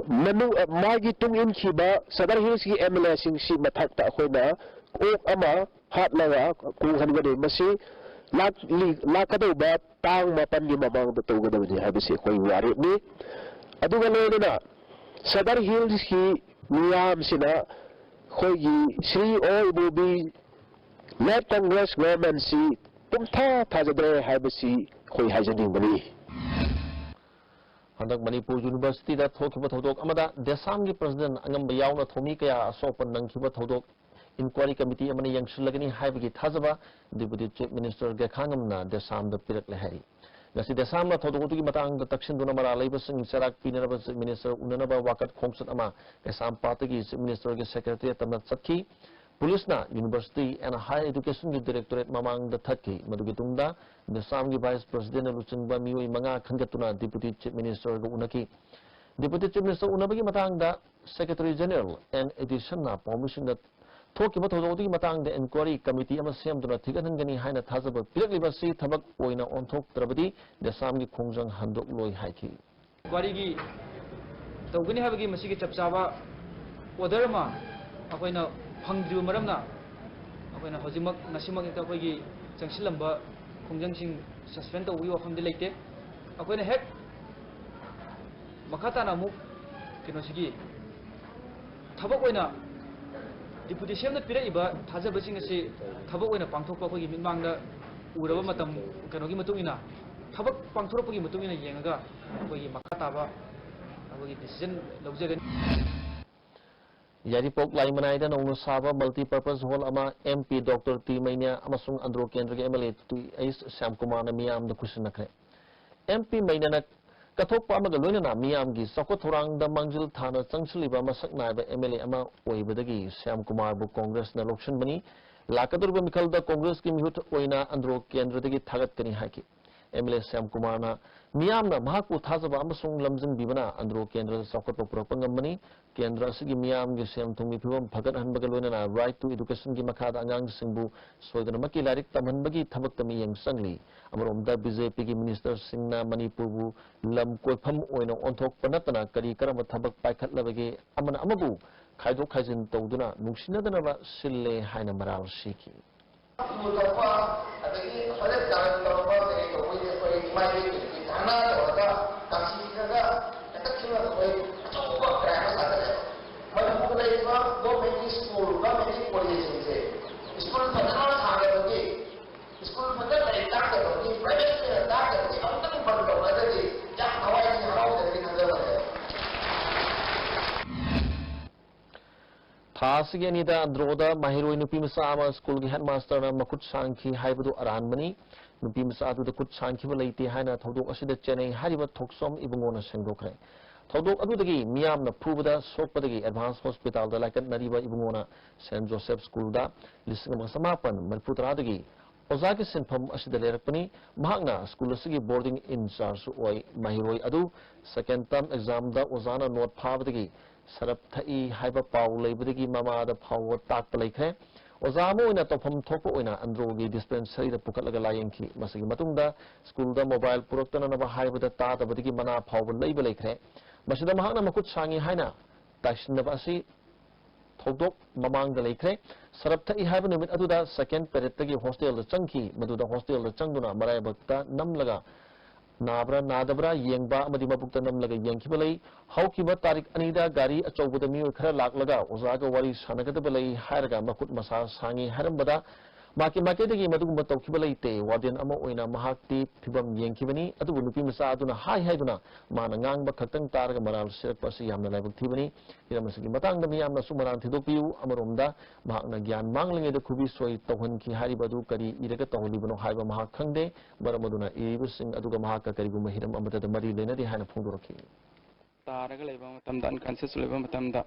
ꯃꯅꯨꯡ, ꯃꯥꯒꯤ ꯇꯨꯡ ꯏꯟꯈꯤꯕ ꯁꯥꯗꯔ ꯍꯤꯜꯁꯀꯤ M L A ꯁꯤꯡꯁꯤ ꯃꯊꯛꯇ ꯑꯩꯈꯣꯏꯅ ꯑꯣꯛ ꯑꯃ ꯍꯥꯠꯂꯒ ꯀꯣꯡꯍꯟꯒꯅꯤ꯫ ꯃꯁꯤ ꯂꯥꯛꯂꯤ-, ꯂꯥꯛꯀꯗꯧꯕ ꯇꯥꯡ ꯃꯥꯄꯟꯒꯤ ꯃꯃꯥꯡꯗ ꯇꯧꯒꯗꯕꯅꯤ ꯍꯥꯏꯕꯁꯤ ꯑꯩꯈꯣꯏꯒꯤ ꯋꯥꯔꯦꯞꯅꯤ꯫ ꯑꯗꯨꯒ ꯂꯣꯏꯅꯅ ꯁꯥꯗꯔ ꯍꯤꯜꯁꯀꯤ ꯃꯤꯌꯥꯝꯁꯤꯅ ꯑꯩꯈꯣꯏꯒꯤ ꯁ꯭ꯔꯤ ꯑꯣ ꯏꯕꯣꯕꯤ led Congress government ꯁꯤ ꯄꯨꯝꯊꯥ ꯊꯥꯖꯗ꯭ꯔꯦ ꯍꯥꯏꯕꯁꯤ ꯑꯩꯈꯣꯏ ꯍꯥꯏꯖꯅꯤꯡꯕꯅꯤ꯫ ꯍꯟꯗꯛ ꯃꯅꯤꯄꯨꯔ University ꯗ ꯊꯣꯛꯈꯤꯕ ꯊꯧꯗꯣꯛ ꯑꯃꯗ ꯗꯦꯁꯥꯝꯒꯤ President ꯑꯉꯝꯕ ꯌꯥꯎꯅ ꯊꯧꯃꯤ ꯀꯌꯥ ꯑꯁꯣꯛꯄ ꯅꯪꯈꯤꯕ ꯊꯧꯗꯣꯛ Inquiry Committee ꯑꯃꯅ ꯌꯦꯡꯁꯤꯜꯂꯒꯅꯤ ꯍꯥꯏꯕꯒꯤ ꯊꯥꯖꯕ Deputy Chief Minister ꯒꯦꯈꯥꯉꯝꯅ ꯗꯦꯁꯥꯝꯗ ꯄꯤꯔꯛꯂꯦ ꯍꯥꯏꯔꯤ꯫ ꯉꯁꯤ ꯗꯦꯁꯥꯝꯅ ꯊꯧꯗꯣꯛ ꯑꯗꯨꯒꯤ ꯃꯇꯥꯡꯗ ꯇꯛꯁꯤꯟꯗꯨꯅ ꯃꯔꯥꯜ ꯂꯩꯕꯁꯤꯡ ꯆꯩꯔꯥꯛ ꯄꯤꯅꯅꯕ Chief Minister ꯎꯅꯅꯕ ꯋꯥꯀꯠ ꯈꯣꯡꯆꯠ ꯑꯃ ꯀꯩꯁꯥꯝꯄꯥꯠꯇꯒꯤ Chief Minister ꯒꯤ Secretariat ꯇꯝꯅ ꯆꯠꯈꯤ꯫ ꯄꯨꯂꯤꯁꯅ University and Higher Education ꯒꯤ Directorate ꯃꯃꯥꯡꯗ ꯊꯠꯈꯤ꯫ ꯃꯗꯨꯒꯤ ꯇꯨꯡꯗ ꯗꯦꯁꯥꯝꯒꯤ Vice President ꯅ ꯂꯨꯆꯤꯡꯕ ꯃꯤꯑꯣꯏ ꯃꯉꯥ ꯈꯟꯒꯠꯇꯨꯅ Deputy Chief Minister ꯒ ꯎꯅꯈꯤ꯫ Deputy Chief Minister ꯎꯅꯕꯒꯤ ꯃꯇꯥꯡꯗ Secretary General N Addition ꯅ ꯄꯥꯎꯃꯤꯁꯤꯡꯗ ꯊꯣꯛꯈꯤꯕ ꯊꯧꯗꯣꯛ ꯑꯗꯨꯒꯤ ꯃꯇꯥꯡꯗ Inquiry Committee ꯑꯃ ꯁꯦꯝꯗꯨꯅ ꯊꯤꯒꯠꯍꯟꯒꯅꯤ ꯍꯥꯏꯅ ꯊꯥꯖꯕ ꯄꯤꯔꯛꯂꯤꯕ ꯑꯁꯤ ꯊꯕꯛ ꯑꯣꯏꯅ ꯑꯣꯟꯊꯣꯛꯇ꯭ꯔꯕꯗꯤ ꯗꯦꯁꯥꯝꯒꯤ ꯈꯣꯡꯖꯪ ꯍꯟꯗꯣꯛꯂꯣꯏ ꯍꯥꯏꯈꯤ꯫ Inquiry ꯒꯤ ꯇꯧꯒꯅꯤ ꯍꯥꯏꯕꯒꯤ ꯃꯁꯤꯒꯤ ꯆꯞ ꯆꯥꯕ order ꯑꯃ ꯑꯩꯈꯣꯏꯅ ꯐꯪꯗ꯭ꯔꯤꯕ ꯃꯔꯝꯅ ꯑꯩꯈꯣꯏꯅ ꯍꯧꯖꯤꯛꯃꯛ, ꯉꯁꯤꯃꯛ ꯍꯦꯛꯇ ꯑꯩꯈꯣꯏꯒꯤ ꯆꯪꯁꯤꯜꯂꯝꯕ ꯈꯣꯡꯖꯪꯁꯤꯡ suspend ꯇꯧꯕꯒꯤ ꯋꯥꯐꯝꯗꯤ ꯂꯩꯇꯦ꯫ ꯑꯩꯈꯣꯏꯅ ꯍꯦꯛ ꯃꯈꯥ ꯇꯥꯅ ꯑꯃꯨꯛ ꯀꯩꯅꯣꯁꯤꯒꯤ ꯊꯕꯛ ꯑꯣꯏꯅ Deputy C M ꯅ ꯄꯤꯔꯛꯏꯕ ꯊꯥꯖꯕꯁꯤꯡ ꯑꯁꯤ ꯊꯕꯛ ꯑꯣꯏꯅ ꯄꯥꯡꯊꯣꯛꯄ ꯑꯩꯈꯣꯏꯒꯤ ꯃꯤꯠꯃꯥꯡꯗ ꯎꯔꯕ ꯃꯇꯝ, ꯀꯩꯅꯣꯒꯤ ꯃꯇꯨꯡ ꯏꯟꯅ, ꯊꯕꯛ ꯄꯥꯡꯊꯣꯔꯛꯄꯒꯤ ꯃꯇꯨꯡ ꯏꯟꯅ ꯌꯦꯡꯉꯒ ꯑꯩꯈꯣꯏꯒꯤ ꯃꯈꯥ ꯇꯥꯕ ꯑꯩꯈꯣꯏꯒꯤ decision ꯂꯧꯖꯒꯅꯤ꯫ ꯌꯥꯏꯔꯤꯄꯣꯛ ꯂꯥꯏꯃꯅꯥꯏꯗ ꯅꯧꯅ ꯁꯥꯕ Multipurpose Hall ꯑꯃ M P Doctor T ꯃꯩꯅ꯭ꯌꯥ ꯑꯃꯁꯨꯡ ꯑꯟꯗ꯭ꯔꯣ ꯀꯦꯟꯗ꯭ꯔꯒꯤ M L A Th ꯁ꯭ꯌꯥꯝꯀꯨꯃꯥꯔꯅ ꯃꯤꯌꯥꯝꯗ ꯈꯨꯠꯁꯤꯟꯅꯈ꯭ꯔꯦ꯫ ꯑꯦꯝ ꯄꯤ ꯃꯩꯅꯅ ꯀꯠꯊꯣꯛꯄ ꯑꯃꯒ ꯂꯣꯏꯅꯅ ꯃꯤꯌꯥꯝꯒꯤ ꯆꯥꯎꯈꯠ ꯊꯧꯔꯥꯡꯗ ꯃꯥꯡꯖꯤꯜ ꯊꯥꯅ ꯆꯪꯁꯤꯜꯂꯤꯕ ꯃꯁꯛ ꯅꯥꯏꯕ ꯑꯦꯝ ꯑꯦꯜ ꯑꯦ ꯑꯃ ꯑꯣꯏꯕꯗꯒꯤ ꯁ꯭ꯌꯥꯝ ꯀꯨꯃꯥꯔꯕꯨ ꯀꯣꯡꯒ꯭ꯔꯦꯁꯅ ꯂꯧꯁꯤꯟꯕꯅꯤ꯫ ꯂꯥꯛꯀꯗꯧꯔꯤꯕ ꯃꯤꯈꯜꯗ ꯀꯣꯡꯒ꯭ꯔꯦꯁꯀꯤ ꯃꯤꯍꯨꯠ ꯑꯣꯏꯅ ꯑꯟꯗ꯭ꯔꯣ ꯀꯦꯟꯗ꯭ꯔꯗꯒꯤ ꯊꯥꯒꯠꯀꯅꯤ ꯍꯥꯏꯈꯤ꯫ ꯑꯦꯝ ꯑꯦꯜ ꯑꯦ ꯁ꯭ꯌꯥꯝ ꯀꯨꯃꯥꯔꯅ ꯃꯤꯌꯥꯝꯅ ꯃꯍꯥꯛꯄꯨ ꯊꯥꯖꯕ ꯑꯃꯁꯨꯡ ꯂꯝꯖꯤꯡꯕꯤꯕꯅ ꯑꯟꯗ꯭ꯔꯣ ꯀꯦꯟꯗ꯭ꯔꯗ ꯆꯥꯎꯈꯠꯄ ꯄꯨꯔꯛꯄ ꯉꯝꯕꯅꯤ꯫ ꯀꯦꯟꯗ꯭ꯔ ꯑꯁꯤꯒꯤ ꯃꯤꯌꯥꯝꯒꯤ ꯁꯦꯜ ꯊꯨꯝꯒꯤ ꯐꯤꯕꯝ ꯐꯒꯠꯍꯟꯕꯒ ꯂꯣꯏꯅꯅ Right to Educationꯒꯤ ꯃꯈꯥꯗ ꯑꯉꯥꯡꯁꯤꯡꯕꯨ ꯁꯣꯏꯗꯅꯃꯛꯀꯤ ꯂꯥꯏꯔꯤꯛ ꯇꯝꯍꯟꯕꯒꯤ ꯊꯕꯛꯇ ꯃꯤꯠꯌꯦꯡ ꯆꯪꯂꯤ꯫ ꯑꯃꯔꯣꯝꯗ ꯕꯤ ꯖꯦ ꯄꯤꯒꯤ ꯃꯤꯅꯤꯁꯇꯔꯁꯤꯡꯅ ꯃꯅꯤꯄꯨꯔꯕꯨ ꯂꯝ ꯀꯣꯏꯐꯝ ꯑꯣꯏꯅ ꯑꯣꯟꯊꯣꯛꯄ ꯅꯠꯇꯅ ꯀꯔꯤ ꯀꯔꯝꯕ ꯊꯕꯛ ꯄꯥꯏꯈꯠꯂꯕꯒꯦ? ꯑꯃꯅ ꯑꯃꯕꯨ ꯈꯥꯏꯗꯣꯛ ꯈꯥꯏꯖꯤꯟ ꯇꯧꯗꯨꯅ ꯅꯨꯡꯁꯤꯅꯗꯅꯕ ꯁꯤꯜꯂꯦ ꯍꯥꯏꯅ ꯃꯔꯥꯜ ꯁꯤꯈꯤ꯫ ꯌꯨ ꯊꯛꯄ, ꯑꯗꯒꯤ ꯍꯣꯔꯦꯟ ꯀꯥꯔꯟ ꯇꯧꯔꯛꯄ, ꯀꯔꯤ ꯇꯧꯕꯩꯗꯤ ꯑꯩꯈꯣꯏ ꯏꯃꯥ ꯏꯕꯦꯟꯁꯤꯡꯒꯤ ꯙꯔꯅꯥ ꯇꯧꯔꯒ ꯀꯥꯡꯁꯤ ꯁꯤꯔꯒ ꯍꯦꯛꯇ ꯊꯤꯅ ꯑꯩꯈꯣꯏ ꯑꯆꯧꯕ ꯀ꯭ꯔꯥꯏꯝ ꯑꯃ ꯁꯥꯒꯠꯂꯦꯕ꯫ ꯃꯅꯤꯄꯨꯔꯗ ꯂꯩꯔꯤꯕ ꯒꯣꯔꯃꯦꯟꯒꯤ ꯁ꯭ꯀꯨꯜ, ꯒꯣꯔꯃꯦꯟꯒꯤ ꯀꯣꯂꯦꯖꯁꯤꯡꯁꯦ ꯁ꯭ꯀꯨꯜ ꯐꯖꯅ ꯁꯥꯗꯕꯒꯤ, ꯁ꯭ꯀꯨꯜ ꯐꯖꯅ ꯂꯥꯏꯔꯤꯛ ꯇꯥꯛꯇꯕꯒꯤ, ꯄ꯭ꯔꯥꯏꯚꯦꯠ ꯁ꯭ꯀꯨꯜꯅ ꯇꯥꯛꯇꯕꯒꯤ ꯑꯃꯨꯛꯇꯪ ꯕꯟ ꯇꯧꯔꯒꯗꯤ ꯌꯥꯝ ꯊꯋꯥꯏꯁꯦ ꯍꯔꯥꯎꯖꯒꯅꯤ ꯈꯟꯖꯕꯅꯦꯕ꯫ ꯊꯥ ꯑꯁꯤꯒꯤ ꯑꯅꯤꯗ ꯑꯟꯗ꯭ꯔꯣꯗ ꯃꯍꯩꯔꯣꯏ ꯅꯨꯄꯤ ꯃꯆꯥ ꯑꯃ ꯁ꯭ꯀꯨꯜꯒꯤ ꯍꯦꯗꯃꯥꯁꯇꯔꯅ ꯃꯈꯨꯠ ꯁꯥꯡꯈꯤ ꯍꯥꯏꯕꯗꯨ ꯑꯔꯥꯟꯕꯅꯤ꯫ ꯅꯨꯄꯤ ꯃꯆꯥ ꯑꯗꯨꯗ ꯈꯨꯠ ꯁꯥꯡꯈꯤꯕ ꯂꯩꯇꯦ ꯍꯥꯏꯅ ꯊꯧꯗꯣꯛ ꯑꯁꯤꯗ ꯆꯦꯟꯅꯩ ꯍꯥꯏꯔꯤꯕ ꯊꯣꯛꯆꯣꯝ ꯏꯕꯨꯡꯉꯣꯅ ꯁꯦꯡꯗꯣꯛꯈ꯭ꯔꯦ꯫ ꯊꯧꯗꯣꯛ ꯑꯗꯨꯗꯒꯤ ꯃꯤꯌꯥꯝꯅ ꯐꯨꯕꯗ ꯁꯣꯛꯄꯗꯒꯤ ꯑꯦꯗꯚꯥꯟꯁ ꯍꯣꯁꯄꯤꯇꯥꯜꯗ ꯂꯥꯏꯀꯠꯅꯔꯤꯕ ꯏꯕꯨꯡꯉꯣꯅ ꯁꯦꯟꯠ ꯖꯣꯁꯦꯐ ꯁ꯭ꯀꯨꯜꯗ ꯂꯤꯁꯤꯡ ꯑꯃꯒ ꯆꯃꯥꯄꯟ ꯃꯔꯤꯐꯨ ꯇꯔꯥꯗꯒꯤ ꯑꯣꯖꯥꯒꯤ ꯁꯤꯟꯐꯝ ꯑꯁꯤꯗ ꯂꯩꯔꯛꯄꯅꯤ꯫ ꯃꯍꯥꯛꯅ ꯁ꯭ꯀꯨꯜ ꯑꯁꯤꯒꯤ ꯕꯣꯔꯗꯤꯡ ꯏꯟꯆꯥꯔꯖꯁꯨ ꯑꯣꯏ꯫ ꯃꯍꯩꯔꯣꯏ ꯑꯗꯨ ꯁꯦꯀꯦꯟ ꯇꯔꯝ ꯑꯦꯛꯖꯥꯝꯗ ꯑꯣꯖꯥꯅ ꯅꯣꯠ ꯐꯥꯕꯗꯒꯤ ꯁꯔꯞ ꯊꯛꯏ ꯍꯥꯏꯕ ꯄꯥꯎ ꯂꯩꯕꯗꯒꯤ ꯃꯃꯥꯗ ꯐꯥꯎꯕ ꯇꯥꯛꯄ ꯂꯩꯈ꯭ꯔꯦ꯫ ꯑꯣꯖꯥ ꯑꯃ ꯑꯣꯏꯅ ꯇꯧꯐꯝ ꯊꯣꯛꯄ ꯑꯣꯏꯅ ꯑꯟꯗ꯭ꯔꯣꯒꯤ ꯗꯤꯁꯄꯦꯟꯁꯔꯤꯗ ꯄꯨꯈꯠꯂꯒ ꯂꯥꯌꯦꯡꯈꯤ꯫ ꯃꯁꯤꯒꯤ ꯃꯇꯨꯡꯗ ꯁ꯭ꯀꯨꯜꯗ ꯃꯣꯕꯥꯏꯜ ꯄꯨꯔꯛꯇꯅꯅꯕ ꯍꯥꯏꯕꯗ ꯇꯥꯗꯕꯗꯒꯤ ꯃꯅꯥ ꯐꯥꯎꯕ ꯂꯩꯕ ꯂꯩꯈ꯭ꯔꯦ꯫ ꯃꯁꯤꯗ ꯃꯍꯥꯛꯅ ꯃꯈꯨꯠ ꯁꯥꯡꯉꯤ ꯍꯥꯏꯅ ꯇꯥꯏꯁꯤꯟꯅꯕ ꯑꯁꯤ ꯊꯧꯗꯣꯛ ꯃꯃꯥꯡꯗ ꯂꯩꯈ꯭ꯔꯦ꯫ ꯁꯔꯞ ꯊꯛꯏ ꯍꯥꯏꯕ ꯅꯨꯃꯤꯠ ꯑꯗꯨꯗ ꯁꯦꯀꯦꯟ ꯄꯦꯔꯦꯗꯇꯒꯤ ꯍꯣꯁꯇꯦꯜꯗ ꯆꯪꯈꯤ꯫ ꯃꯗꯨꯗ ꯍꯣꯁꯇꯦꯜꯗ ꯆꯪꯗꯨꯅ ꯃꯔꯥꯏꯕꯛꯇ ꯅꯝꯂꯒ ꯅꯥꯕ꯭ꯔꯥ ꯅꯥꯗꯕ꯭ꯔꯥ ꯌꯦꯡꯕ ꯑꯃꯗꯤ ꯃꯕꯨꯛꯇ ꯅꯝꯂꯒ ꯌꯦꯡꯈꯤꯕ ꯂꯩ꯫ ꯍꯧꯈꯤꯕ ꯇꯥꯔꯤꯛ ꯑꯅꯤꯗ ꯒꯥꯔꯤ ꯑꯆꯧꯕꯗ ꯃꯤꯑꯣꯏ ꯈꯔ ꯂꯥꯛꯂꯒ ꯑꯣꯖꯥꯒ ꯋꯥꯔꯤ ꯁꯥꯟꯅꯒꯗꯕ ꯂꯩ ꯍꯥꯏꯔꯒ ꯃꯈꯨꯠ ꯃꯁꯥ ꯁꯥꯡꯉꯤ ꯍꯥꯏꯔꯝꯕꯗ ꯃꯍꯥꯛꯀꯤ ꯃꯥꯏꯀꯩꯗꯒꯤ ꯃꯗꯨꯒꯨꯝꯕ ꯇꯧꯈꯤꯕ ꯂꯩꯇꯦ꯫ ꯋꯥꯔꯗꯦꯟ ꯑꯃ ꯑꯣꯏꯅ ꯃꯍꯥꯛꯇꯤ ꯐꯤꯕꯝ ꯌꯦꯡꯈꯤꯕꯅꯤ, ꯑꯗꯨꯕꯨ ꯅꯨꯄꯤ ꯃꯆꯥ ꯑꯗꯨꯅ ꯍꯥꯏ ꯍꯥꯏꯗꯨꯅ ꯃꯥꯅ ꯉꯥꯡꯕ ꯈꯛꯇꯪ ꯇꯥꯔꯒ ꯃꯔꯥꯜ ꯁꯤꯔꯛꯄ ꯑꯁꯤ ꯌꯥꯝꯅ ꯂꯥꯏꯕꯛ ꯊꯤꯕꯅꯤ꯫ ꯍꯤꯔꯝ ꯑꯁꯤꯒꯤ ꯃꯇꯥꯡꯗ ꯃꯤꯌꯥꯝꯅꯁꯨ ꯃꯔꯥꯜ ꯊꯤꯗꯣꯛꯄꯤꯌꯨ꯫ ꯑꯃꯔꯣꯝꯗ ꯃꯍꯥꯛꯅ ꯒ꯭ꯌꯥꯟ ꯃꯥꯡꯂꯤꯉꯩꯗ ꯈꯨꯕꯤ ꯁꯣꯏ ꯇꯧꯍꯟꯈꯤ ꯍꯥꯏꯔꯤꯕ ꯑꯗꯨ ꯀꯔꯤ ꯏꯔꯒ ꯇꯧꯍꯜꯂꯤꯕꯅꯣ ꯍꯥꯏꯕ ꯃꯍꯥꯛ ꯈꯪꯗꯦ꯫ ꯃꯔꯝ ꯑꯗꯨꯅ ꯏꯔꯤꯕꯁꯤꯡ ꯑꯗꯨꯒ ꯃꯍꯥꯛꯀ ꯀꯔꯤꯒꯨꯝꯕ ꯍꯤꯔꯝ ꯑꯃꯠꯇꯗ ꯃꯔꯤ ꯂꯩꯅꯗꯦ ꯍꯥꯏꯅ ꯐꯣꯡꯗꯣꯔꯛꯈꯤ꯫ ꯇꯥꯔꯒ ꯂꯩꯕ ꯃꯇꯝꯗ, unconscious ꯂꯩꯕ ꯃꯇꯝꯗ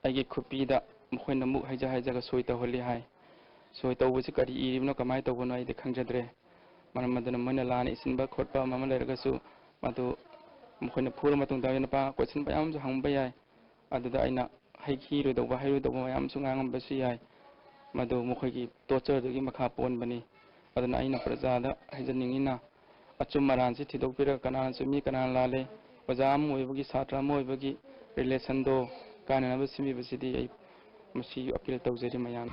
ꯑꯩꯒꯤ ꯈꯨꯕꯤꯗ ꯃꯈꯣꯏꯅ ꯃꯨꯛ ꯍꯩꯖ ꯍꯩꯖꯒ ꯁꯣꯏ ꯇꯧꯍꯜꯂꯤ ꯍꯥꯏ꯫ ꯁꯣꯏ ꯇꯧꯕꯁꯤ ꯀꯔꯤ ꯏꯔꯤꯕꯅꯣ, ꯀꯃꯥꯏꯅ ꯇꯧꯕꯅꯣ ꯑꯩꯗꯤ ꯈꯪꯖꯗ꯭ꯔꯦ꯫ ꯃꯔꯝ ꯑꯗꯨꯅ ꯃꯣꯏꯅ ꯂꯥꯟꯅ ꯏꯁꯤꯟꯕ ꯈꯣꯠꯄ ꯑꯃ ꯑꯃ ꯂꯩꯔꯒꯁꯨ ꯃꯗꯨ ꯃꯈꯣꯏꯅ ꯐꯨꯔ ꯃꯇꯨꯡꯗ ꯅꯨꯄꯥ question ꯃꯌꯥꯝ ꯑꯃꯁꯨ ꯍꯪꯕ ꯌꯥꯏ꯫ ꯑꯗꯨꯗ ꯑꯩꯅ ꯍꯩꯈꯤꯔꯣꯏꯗꯧꯕ, ꯍꯩꯔꯣꯏꯗꯧꯕ ꯃꯌꯥꯝ ꯑꯃꯁꯨ ꯉꯥꯡꯉꯝꯕꯁꯨ ꯌꯥꯏ꯫ ꯃꯗꯨ ꯃꯈꯣꯏꯒꯤ torture ꯗꯨꯒꯤ ꯃꯈꯥ ꯄꯣꯟꯕꯅꯤ꯫ ꯑꯗꯨꯅ ꯑꯩꯅ ꯄ꯭ꯔꯖꯥꯗ ꯍꯥꯏꯖꯅꯤꯡꯉꯤꯅ, ꯑꯆꯨꯝ ꯑꯔꯥꯟꯁꯤ ꯊꯤꯗꯣꯛꯄꯤꯔꯒ ꯀꯅꯥꯅ ꯆꯨꯝꯃꯤ, ꯀꯅꯥꯅ ꯂꯥꯜꯂꯤ, ꯑꯣꯖꯥ ꯑꯃ ꯑꯣꯏꯕꯒꯤ, ꯁꯥꯇ꯭ꯔ ꯑꯃ ꯑꯣꯏꯕꯒꯤ relation ꯗꯣ ꯀꯥꯏꯅꯅꯕ ꯁꯤꯟꯕꯤꯕꯁꯤꯗꯤ ꯑꯩ ꯃꯁꯤ appeal ꯇꯧꯖꯔꯤ ꯃꯌꯥꯝ꯫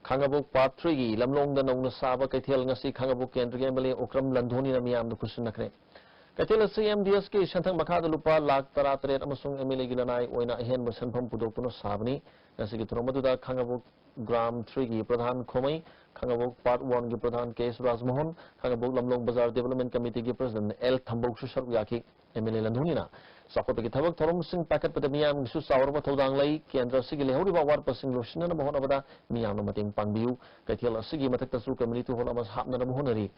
ꯈꯥꯡꯉꯕꯣꯛ Part three ꯒꯤ ꯂꯝꯂꯣꯡꯗ ꯅꯧꯅ ꯁꯥꯕ ꯀꯩꯊꯦꯜ ꯉꯁꯤ ꯈꯥꯡꯉꯕꯣꯛ ꯀꯦꯟꯗ꯭ꯔꯒꯤ M L A ꯑꯣꯀ꯭ꯔꯝ ꯂꯟꯙꯣꯅꯤꯅ ꯃꯤꯌꯥꯝꯗ ꯈꯨꯠꯁꯤꯟꯅꯈ꯭ꯔꯦ꯫ ꯀꯩꯊꯦꯜ ꯑꯁꯤ M D S ꯀꯤ ꯁꯦꯟꯊꯪ ꯃꯈꯥꯗ ꯂꯨꯄꯥ ꯂꯥꯈ ꯇꯔꯥꯇꯔꯦꯠ ꯑꯃꯁꯨꯡ M L A ꯒꯤ ꯂꯅꯥꯏ ꯑꯣꯏꯅ ꯑꯍꯦꯟꯕ ꯁꯦꯟꯐꯝ ꯄꯨꯊꯣꯛꯇꯨꯅ ꯁꯥꯕꯅꯤ꯫ ꯉꯁꯤꯒꯤ ꯊꯧꯔꯝ ꯑꯗꯨꯗ ꯈꯥꯡꯉꯕꯣꯛ Gram three ꯒꯤ ꯄ꯭ꯔꯙꯥꯟ ꯈꯣꯃꯩ, ꯈꯥꯡꯉꯕꯣꯛ Part one ꯒꯤ ꯄ꯭ꯔꯙꯥꯟ ꯀꯦ ꯁꯨꯔꯥꯖ ꯃꯣꯍꯟ, ꯈꯥꯡꯉꯕꯣꯛ ꯂꯝꯂꯣꯡ ꯕꯖꯥꯔ Development Committee ꯒꯤ President L ꯊꯝꯕꯧꯁꯨ ꯁꯔꯨꯛ ꯌꯥꯈꯤ꯫ M L A ꯂꯟꯙꯣꯅꯤꯅ ꯆꯥꯎꯈꯠꯄꯒꯤ ꯊꯕꯛ ꯊꯧꯔꯝꯁꯤꯡ ꯄꯥꯏꯈꯠꯄꯗ ꯃꯤꯌꯥꯝꯒꯤꯁꯨ ꯆꯥꯎꯔꯕ ꯊꯧꯗꯥꯡ ꯂꯩ꯫ ꯀꯦꯟꯗ꯭ꯔ ꯑꯁꯤꯒꯤ ꯂꯩꯍꯧꯔꯤꯕ ꯑꯋꯥꯠꯄꯁꯤꯡ ꯂꯣꯏꯁꯤꯟꯅꯅꯕ ꯍꯣꯠꯅꯕꯗ ꯃꯤꯌꯥꯝꯅ ꯃꯇꯦꯡ ꯄꯥꯡꯕꯤꯌꯨ꯫ ꯀꯩꯊꯦꯜ ꯑꯁꯤꯒꯤ ꯃꯊꯛꯇꯁꯨ community hall ꯑꯃ ꯍꯥꯞꯅꯅꯕ ꯍꯣꯠꯅꯔꯤ꯫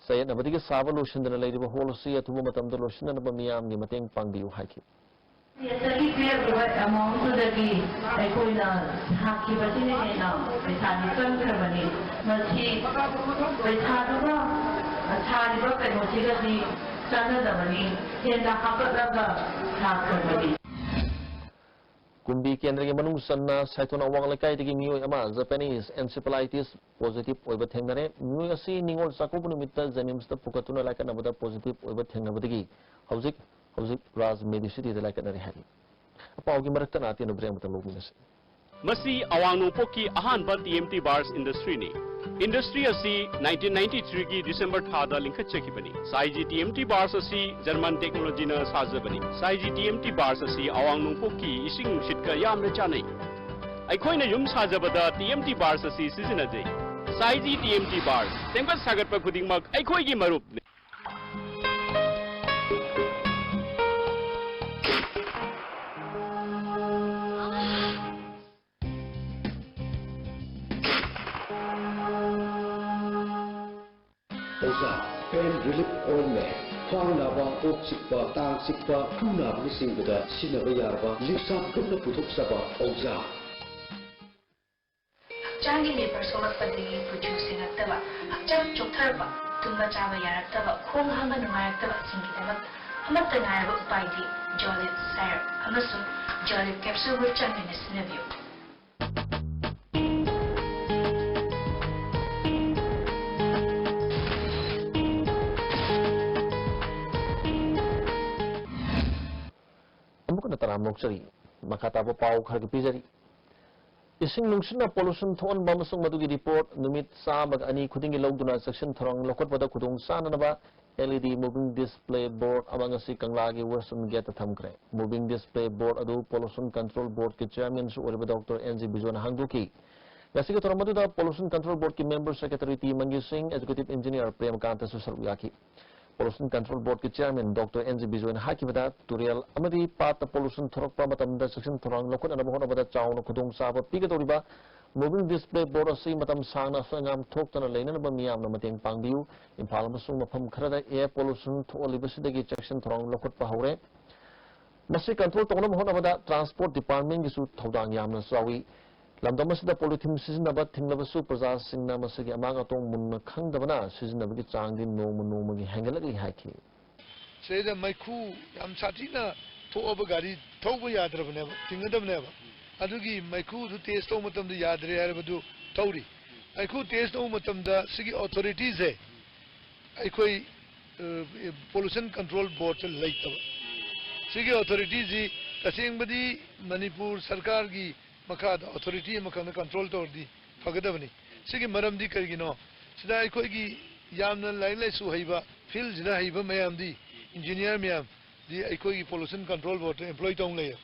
ꯆꯌꯦꯠꯅꯕꯗꯒꯤ ꯁꯥꯕ ꯂꯣꯏꯁꯤꯟꯗꯅ ꯂꯩꯔꯤꯕ hall ꯑꯁꯤ ꯑꯊꯨꯕ ꯃꯇꯝꯗ ꯂꯣꯏꯁꯤꯟꯅꯅꯕ ꯃꯤꯌꯥꯝꯒꯤ ꯃꯇꯦꯡ ꯄꯥꯡꯕꯤꯌꯨ ꯍꯥꯏꯈꯤ꯫ ꯉꯁꯥꯏꯒꯤ ꯄꯤꯔꯛꯂꯤꯕ amount ꯗꯨꯗꯒꯤ ꯑꯩꯈꯣꯏꯅ ꯁꯥꯈꯤꯕꯁꯤꯅ ꯍꯦꯟꯅ ꯄꯩꯁꯥꯗꯤ ꯆꯪꯈ꯭ꯔꯕꯅꯤ꯫ ꯃꯁꯤ ꯄꯩꯁꯥꯗꯨꯒ ꯁꯥꯔꯤꯕ ꯀꯩꯅꯣꯁꯤꯒꯗꯤ ꯆꯥꯟꯅꯗꯕꯅꯤ꯫ ꯍꯦꯟꯅ ꯍꯥꯞꯀꯠꯂꯒ ꯁꯥꯈ꯭ꯔꯕꯅꯤ꯫ ꯀꯨꯝꯕꯤ ꯀꯦꯟꯗ꯭ꯔꯒꯤ ꯃꯅꯨꯡ ꯆꯟꯅ ꯁꯥꯏꯊꯣꯟ ꯑꯋꯥꯡ ꯂꯩꯀꯥꯏꯗꯒꯤ ꯃꯤꯑꯣꯏ ꯑꯃ Japanese encephalitis positive ꯑꯣꯏꯕ ꯊꯦꯡꯅꯔꯦ꯫ ꯃꯤꯑꯣꯏ ꯑꯁꯤ ꯅꯤꯉꯣꯜ ꯆꯥꯛꯀꯧꯕ ꯅꯨꯃꯤꯠꯇ JNIMS ꯇ ꯄꯨꯈꯠꯇꯨꯅ ꯂꯥꯏꯀꯠꯅꯕꯗ positive ꯑꯣꯏꯕ ꯊꯦꯡꯅꯕꯗꯒꯤ ꯍꯧꯖꯤꯛ, ꯍꯧꯖꯤꯛ Raj Medicity ꯗ ꯂꯥꯏꯀꯠꯅꯔꯤ ꯍꯥꯏꯔꯤ꯫ ꯑꯄꯥꯎꯒꯤ ꯃꯔꯛꯇꯅ ꯑꯇꯦꯟꯕ break ꯑꯃꯇꯪ ꯂꯧꯃꯤꯟꯅꯁꯤ꯫ ꯃꯁꯤ ꯑꯋꯥꯡ ꯅꯣꯡꯄꯣꯛꯀꯤ ꯑꯍꯥꯟꯕ T M T Bars Industry ꯅꯤ꯫ Industry ꯑꯁꯤ nineteen ninety three ꯒꯤ December ꯊꯥꯗ ꯂꯤꯡꯈꯠꯆꯈꯤꯕꯅꯤ꯫ ꯁꯥꯏꯖꯤ T M T Bars ꯑꯁꯤ German technology ꯅ ꯁꯥꯖꯕꯅꯤ꯫ ꯁꯥꯏꯖꯤ T M T Bars ꯑꯁꯤ ꯑꯋꯥꯡ ꯅꯣꯡꯄꯣꯛꯀꯤ ꯏꯁꯤꯡ ꯅꯨꯡꯁꯤꯠꯀ ꯌꯥꯝꯅ ꯆꯥꯅꯩ꯫ ꯑꯩꯈꯣꯏꯅ ꯌꯨꯝ ꯁꯥꯖꯕꯗ ꯇꯤ ꯑꯦꯝ ꯇꯤ ꯕꯥꯔꯁ ꯑꯁꯤ ꯁꯤꯖꯤꯟꯅꯖꯩ꯫ ꯁꯥꯏꯖꯤ ꯇꯤ ꯑꯦꯝ ꯇꯤ ꯕꯥꯔꯁ, ꯁꯦꯝꯒꯠ ꯁꯥꯒꯠꯄ ꯈꯨꯗꯤꯡꯃꯛ ꯑꯩꯈꯣꯏꯒꯤ ꯃꯔꯨꯞꯅꯤ꯫ ꯑꯣꯖꯥ, pain relief ointment, ꯈ꯭ꯋꯥꯡ ꯅꯥꯕ, ꯀꯣꯛ ꯆꯤꯛꯄ, ꯇꯥꯡ ꯆꯤꯛꯄ, ꯈꯨ ꯅꯥꯕꯅꯆꯤꯡꯕꯗ ꯁꯤꯖꯤꯟꯅꯕ ꯌꯥꯔꯕ ꯂꯤꯛꯁꯥꯞ ꯒ꯭ꯔꯨꯞꯅ ꯄꯨꯊꯣꯛꯆꯕ ꯑꯣꯖꯥ꯫ ꯍꯛꯆꯥꯡꯒꯤ ꯂꯦꯕꯔ ꯁꯣꯛꯂꯛꯄꯗꯒꯤ ꯀꯨꯆꯨ ꯁꯦꯡꯉꯛꯇꯕ, ꯍꯛꯆꯥꯡ ꯆꯣꯛꯊꯔꯛꯄ, ꯇꯨꯝꯕ ꯆꯥꯕ ꯌꯥꯔꯛꯇꯕ, ꯈꯣꯡ ꯍꯥꯝꯕ ꯅꯨꯡꯉꯥꯏꯔꯛꯇꯕꯁꯤꯡꯒꯤꯗꯃꯛ ꯑꯃꯠꯇ ꯉꯥꯏꯔꯕ ꯎꯄꯥꯏꯗꯤ ꯖꯣꯂꯤꯞ ꯁꯥꯏꯔꯞ ꯑꯃꯁꯨꯡ ꯖꯣꯂꯤꯞ ꯀꯦꯞꯁꯨꯜꯕꯨ ꯆꯥꯡ ꯅꯥꯏꯅ ꯁꯤꯖꯤꯟꯅꯕꯤꯌꯨ꯫ ꯑꯃꯨꯛ ꯍꯟꯅ ꯇꯔꯥꯝꯅ ꯑꯣꯛꯆꯔꯤ꯫ ꯃꯈꯥ ꯇꯥꯕ ꯄꯥꯎ ꯈꯔꯒ ꯄꯤꯖꯔꯤ꯫ ꯏꯁꯤꯡ ꯅꯨꯡꯁꯤꯠꯅ pollution ꯊꯣꯛꯍꯟꯕ ꯑꯃꯁꯨꯡ ꯃꯗꯨꯒꯤ report ꯅꯨꯃꯤꯠ ꯆꯥꯝꯃꯒ ꯑꯅꯤ ꯈꯨꯗꯤꯡꯒꯤ ꯂꯧꯗꯨꯅ ꯆꯦꯛꯁꯤꯟ ꯊꯧꯔꯥꯡ ꯂꯧꯈꯠꯄꯗ ꯈꯨꯗꯣꯡ ꯆꯥꯅꯅꯕ L E D moving display board ꯑꯃ ꯉꯁꯤ ꯀꯪꯂꯥꯒꯤ Western Gate ꯇ ꯊꯝꯈ꯭ꯔꯦ꯫ Moving display board ꯑꯗꯨ Pollution Control Board ꯀꯤ chairman ꯁꯨ ꯑꯣꯏꯔꯤꯕ Doctor N G ꯕꯤꯖꯣꯏꯅ ꯍꯥꯡꯗꯣꯛꯈꯤ꯫ ꯉꯁꯤꯒꯤ ꯊꯧꯔꯝ ꯑꯗꯨꯗ Pollution Control Board ꯀꯤ member secretary ꯇꯤ ꯃꯟꯒꯤ ꯁꯤꯡ, executive engineer ꯄ꯭ꯔꯦꯝꯀꯥꯟꯇꯁꯨ ꯁꯔꯨꯛ ꯌꯥꯈꯤ꯫ Pollution Control Board ꯀꯤ chairman Doctor N G ꯕꯤꯖꯣꯏꯅ ꯍꯥꯏꯈꯤꯕꯗ, ꯇꯨꯔꯦꯜ ꯑꯃꯗꯤ ꯄꯥꯠꯇ pollution ꯊꯣꯔꯛꯄ ꯃꯇꯝꯗ ꯆꯦꯛꯁꯤꯟ ꯊꯧꯔꯥꯡ ꯂꯧꯈꯠꯅꯅꯕ ꯍꯣꯠꯅꯕꯗ ꯆꯥꯎꯅ ꯈꯨꯗꯣꯡꯆꯥꯕ ꯄꯤꯒꯗꯧꯔꯤꯕ moving display board ꯑꯁꯤ ꯃꯇꯝ ꯁꯥꯡꯅ ꯑꯁꯣꯏ ꯑꯉꯥꯝ ꯊꯣꯛꯇꯅ ꯂꯩꯅꯅꯕ ꯃꯤꯌꯥꯝꯅ ꯃꯇꯦꯡ ꯄꯥꯡꯕꯤꯌꯨ꯫ ꯏꯝꯐꯥꯜ ꯑꯃꯁꯨꯡ ꯃꯐꯝ ꯈꯔꯗ air pollution ꯊꯣꯛꯍꯜꯂꯤꯕꯁꯤꯗꯒꯤ ꯆꯦꯛꯁꯤꯟ ꯊꯧꯔꯥꯡ ꯂꯧꯈꯠꯄ ꯍꯧꯔꯦ꯫ ꯃꯁꯤ control ꯇꯧꯅꯕ ꯍꯣꯠꯅꯕꯗ transport department ꯀꯤꯁꯨ ꯊꯧꯗꯥꯡ ꯌꯥꯝꯅ ꯆꯥꯎꯏ꯫ ꯂꯝꯗꯝ ꯑꯁꯤꯗ polythene ꯁꯤꯖꯤꯟꯅꯕ ꯊꯤꯡꯂꯕꯁꯨ, ꯄ꯭ꯔꯖꯥꯁꯤꯡꯅ ꯃꯁꯤꯒꯤ ꯑꯃꯥꯡ ꯑꯇꯣꯡ ꯃꯨꯟꯅ ꯈꯪꯗꯕꯅ ꯁꯤꯖꯤꯟꯅꯕꯒꯤ ꯆꯥꯡꯗꯤ ꯅꯣꯡꯃ ꯅꯣꯡꯃꯒꯤ ꯍꯦꯟꯒꯠꯂꯛꯂꯤ ꯍꯥꯏꯈꯤ꯫ ꯁꯤꯗꯩꯗ ꯃꯩꯈꯨ ꯌꯥꯝ ꯁꯥꯊꯤꯅ ꯊꯣꯛꯑꯕ ꯒꯥꯔꯤ ꯊꯧꯕ ꯌꯥꯗ꯭ꯔꯕꯅꯦꯕ, ꯊꯤꯡꯒꯗꯕꯅꯦꯕ꯫ ꯑꯗꯨꯒꯤ ꯃꯩꯈꯨꯗꯨ test ꯇꯧꯕ ꯃꯇꯝꯗ ꯌꯥꯗ꯭ꯔꯦ ꯍꯥꯏꯔꯕꯗꯨ ꯊꯧꯔꯤ꯫ ꯃꯩꯈꯨ test ꯇꯧꯕ ꯃꯇꯝꯗ ꯁꯤꯒꯤ authority ꯁꯦ ꯑꯩꯈꯣꯏ, ꯑ, Pollution Control Board ꯇ ꯂꯩꯇꯕ꯫ ꯁꯤꯒꯤ authority ꯁꯤ ꯇꯁꯦꯡꯕꯗꯤ ꯃꯅꯤꯄꯨꯔ ꯁꯔꯀꯥꯔꯒꯤ ꯃꯈꯥꯗ authority ꯑꯃꯈꯛꯅ control ꯇꯧꯔꯗꯤ ꯐꯒꯗꯕꯅꯤ꯫ ꯁꯤꯒꯤ ꯃꯔꯝꯗꯤ ꯀꯔꯤꯒꯤꯅꯣ? ꯁꯤꯗ ꯑꯩꯈꯣꯏꯒꯤ ꯌꯥꯝꯅ ꯂꯥꯏꯔꯤꯛ ꯂꯥꯏꯁꯨ ꯍꯩꯕ, field ꯁꯤꯗ ꯍꯩꯕ ꯃꯌꯥꯝꯗꯤ, engineer ꯃꯌꯥꯝꯗꯤ ꯑꯩꯈꯣꯏꯒꯤ Pollution Control Board ꯇ employ ꯇꯧꯅ ꯂꯩꯌꯦꯕ꯫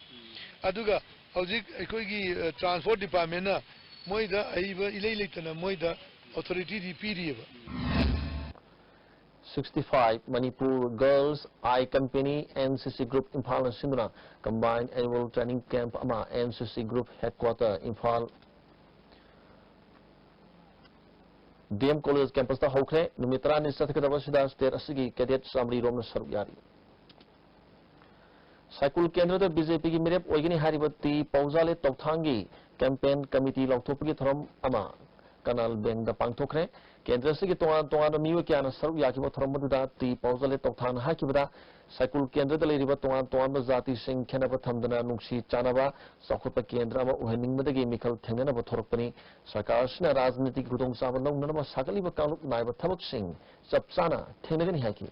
ꯑꯗꯨꯒ ꯍꯧꯖꯤꯛ ꯑꯩꯈꯣꯏꯒꯤ ꯇ꯭ꯔꯥꯟꯁꯄꯣꯔꯠ ꯗꯤꯄꯥꯔꯠꯃꯦꯟꯅ ꯃꯣꯏꯗ ꯑꯍꯩꯕ ꯏꯂꯩ ꯂꯩꯇꯅ ꯃꯣꯏꯗ ꯑꯣꯊꯣꯔꯤꯇꯤꯗꯤ ꯄꯤꯔꯤꯑꯕ꯫ Sixty five Manipur Girls I Company N C C Group ꯏꯝꯐꯥꯜꯅ ꯁꯤꯟꯗꯨꯅ Combined Annual Training Camp ꯑꯃ N C C Group Headquarter Imphal D M College Campus ꯇ ꯍꯧꯈ꯭ꯔꯦ꯫ ꯅꯨꯃꯤꯠ ꯇꯔꯥꯅꯤ ꯆꯠꯊꯒꯗꯕ ꯑꯁꯤꯗ state ꯑꯁꯤꯒꯤ cadet ꯆꯥꯃꯔꯤ ꯔꯣꯝꯅ ꯁꯔꯨꯛ ꯌꯥꯔꯤ꯫ ꯁꯥꯏꯀꯨꯜ ꯀꯦꯟꯗ꯭ꯔꯗ B J P ꯒꯤ ꯃꯤꯔꯦꯞ ꯑꯣꯏꯒꯅꯤ ꯍꯥꯏꯔꯤꯕ ꯇꯤ ꯄꯥꯎꯖꯥꯂꯦ ꯇꯧꯊꯥꯡꯒꯤ campaign committee ꯂꯥꯎꯊꯣꯛꯄꯒꯤ ꯊꯧꯔꯝ ꯑꯃ ꯀꯅꯥꯜ ꯕꯦꯡꯗ ꯄꯥꯡꯊꯣꯛꯈ꯭ꯔꯦ꯫ ꯀꯦꯟꯗ꯭ꯔ ꯑꯁꯤꯒꯤ ꯇꯣꯉꯥꯟ ꯇꯣꯉꯥꯟꯕ ꯃꯤꯑꯣꯏ ꯀꯌꯥꯅ ꯁꯔꯨꯛ ꯌꯥꯈꯤꯕ ꯊꯧꯔꯝ ꯑꯗꯨꯗ ꯇꯤ ꯄꯥꯎꯖꯥꯂꯦ ꯇꯧꯊꯥꯡꯅ ꯍꯥꯏꯈꯤꯕꯗ, ꯁꯥꯏꯀꯨꯜ ꯀꯦꯟꯗ꯭ꯔꯗ ꯂꯩꯔꯤꯕ ꯇꯣꯉꯥꯟ ꯇꯣꯉꯥꯟꯕ ꯖꯥꯇꯤꯁꯤꯡ ꯈꯦꯠꯅꯕ ꯊꯝꯗꯅ ꯅꯨꯡꯁꯤ ꯆꯥꯟꯅꯕ, ꯆꯥꯎꯈꯠꯄ ꯀꯦꯟꯗ꯭ꯔ ꯑꯃ ꯑꯣꯏꯍꯟꯅꯤꯡꯕꯗꯒꯤ ꯃꯤꯈꯜ ꯊꯦꯡꯅꯅꯕ ꯊꯣꯔꯛꯄꯅꯤ꯫ ꯁꯔꯀꯥꯔ ꯑꯁꯤꯅ ꯔꯥꯖꯅꯤꯇꯤꯒꯤ ꯈꯨꯗꯣꯡꯆꯥꯕ ꯂꯧꯅꯅꯕ ꯁꯥꯒꯠꯂꯤꯕ ꯀꯥꯡꯂꯨꯞ ꯅꯥꯏꯕ ꯊꯕꯛꯁꯤꯡ ꯆꯞ ꯆꯥꯅ ꯊꯦꯡꯅꯒꯅꯤ ꯍꯥꯏꯈꯤ꯫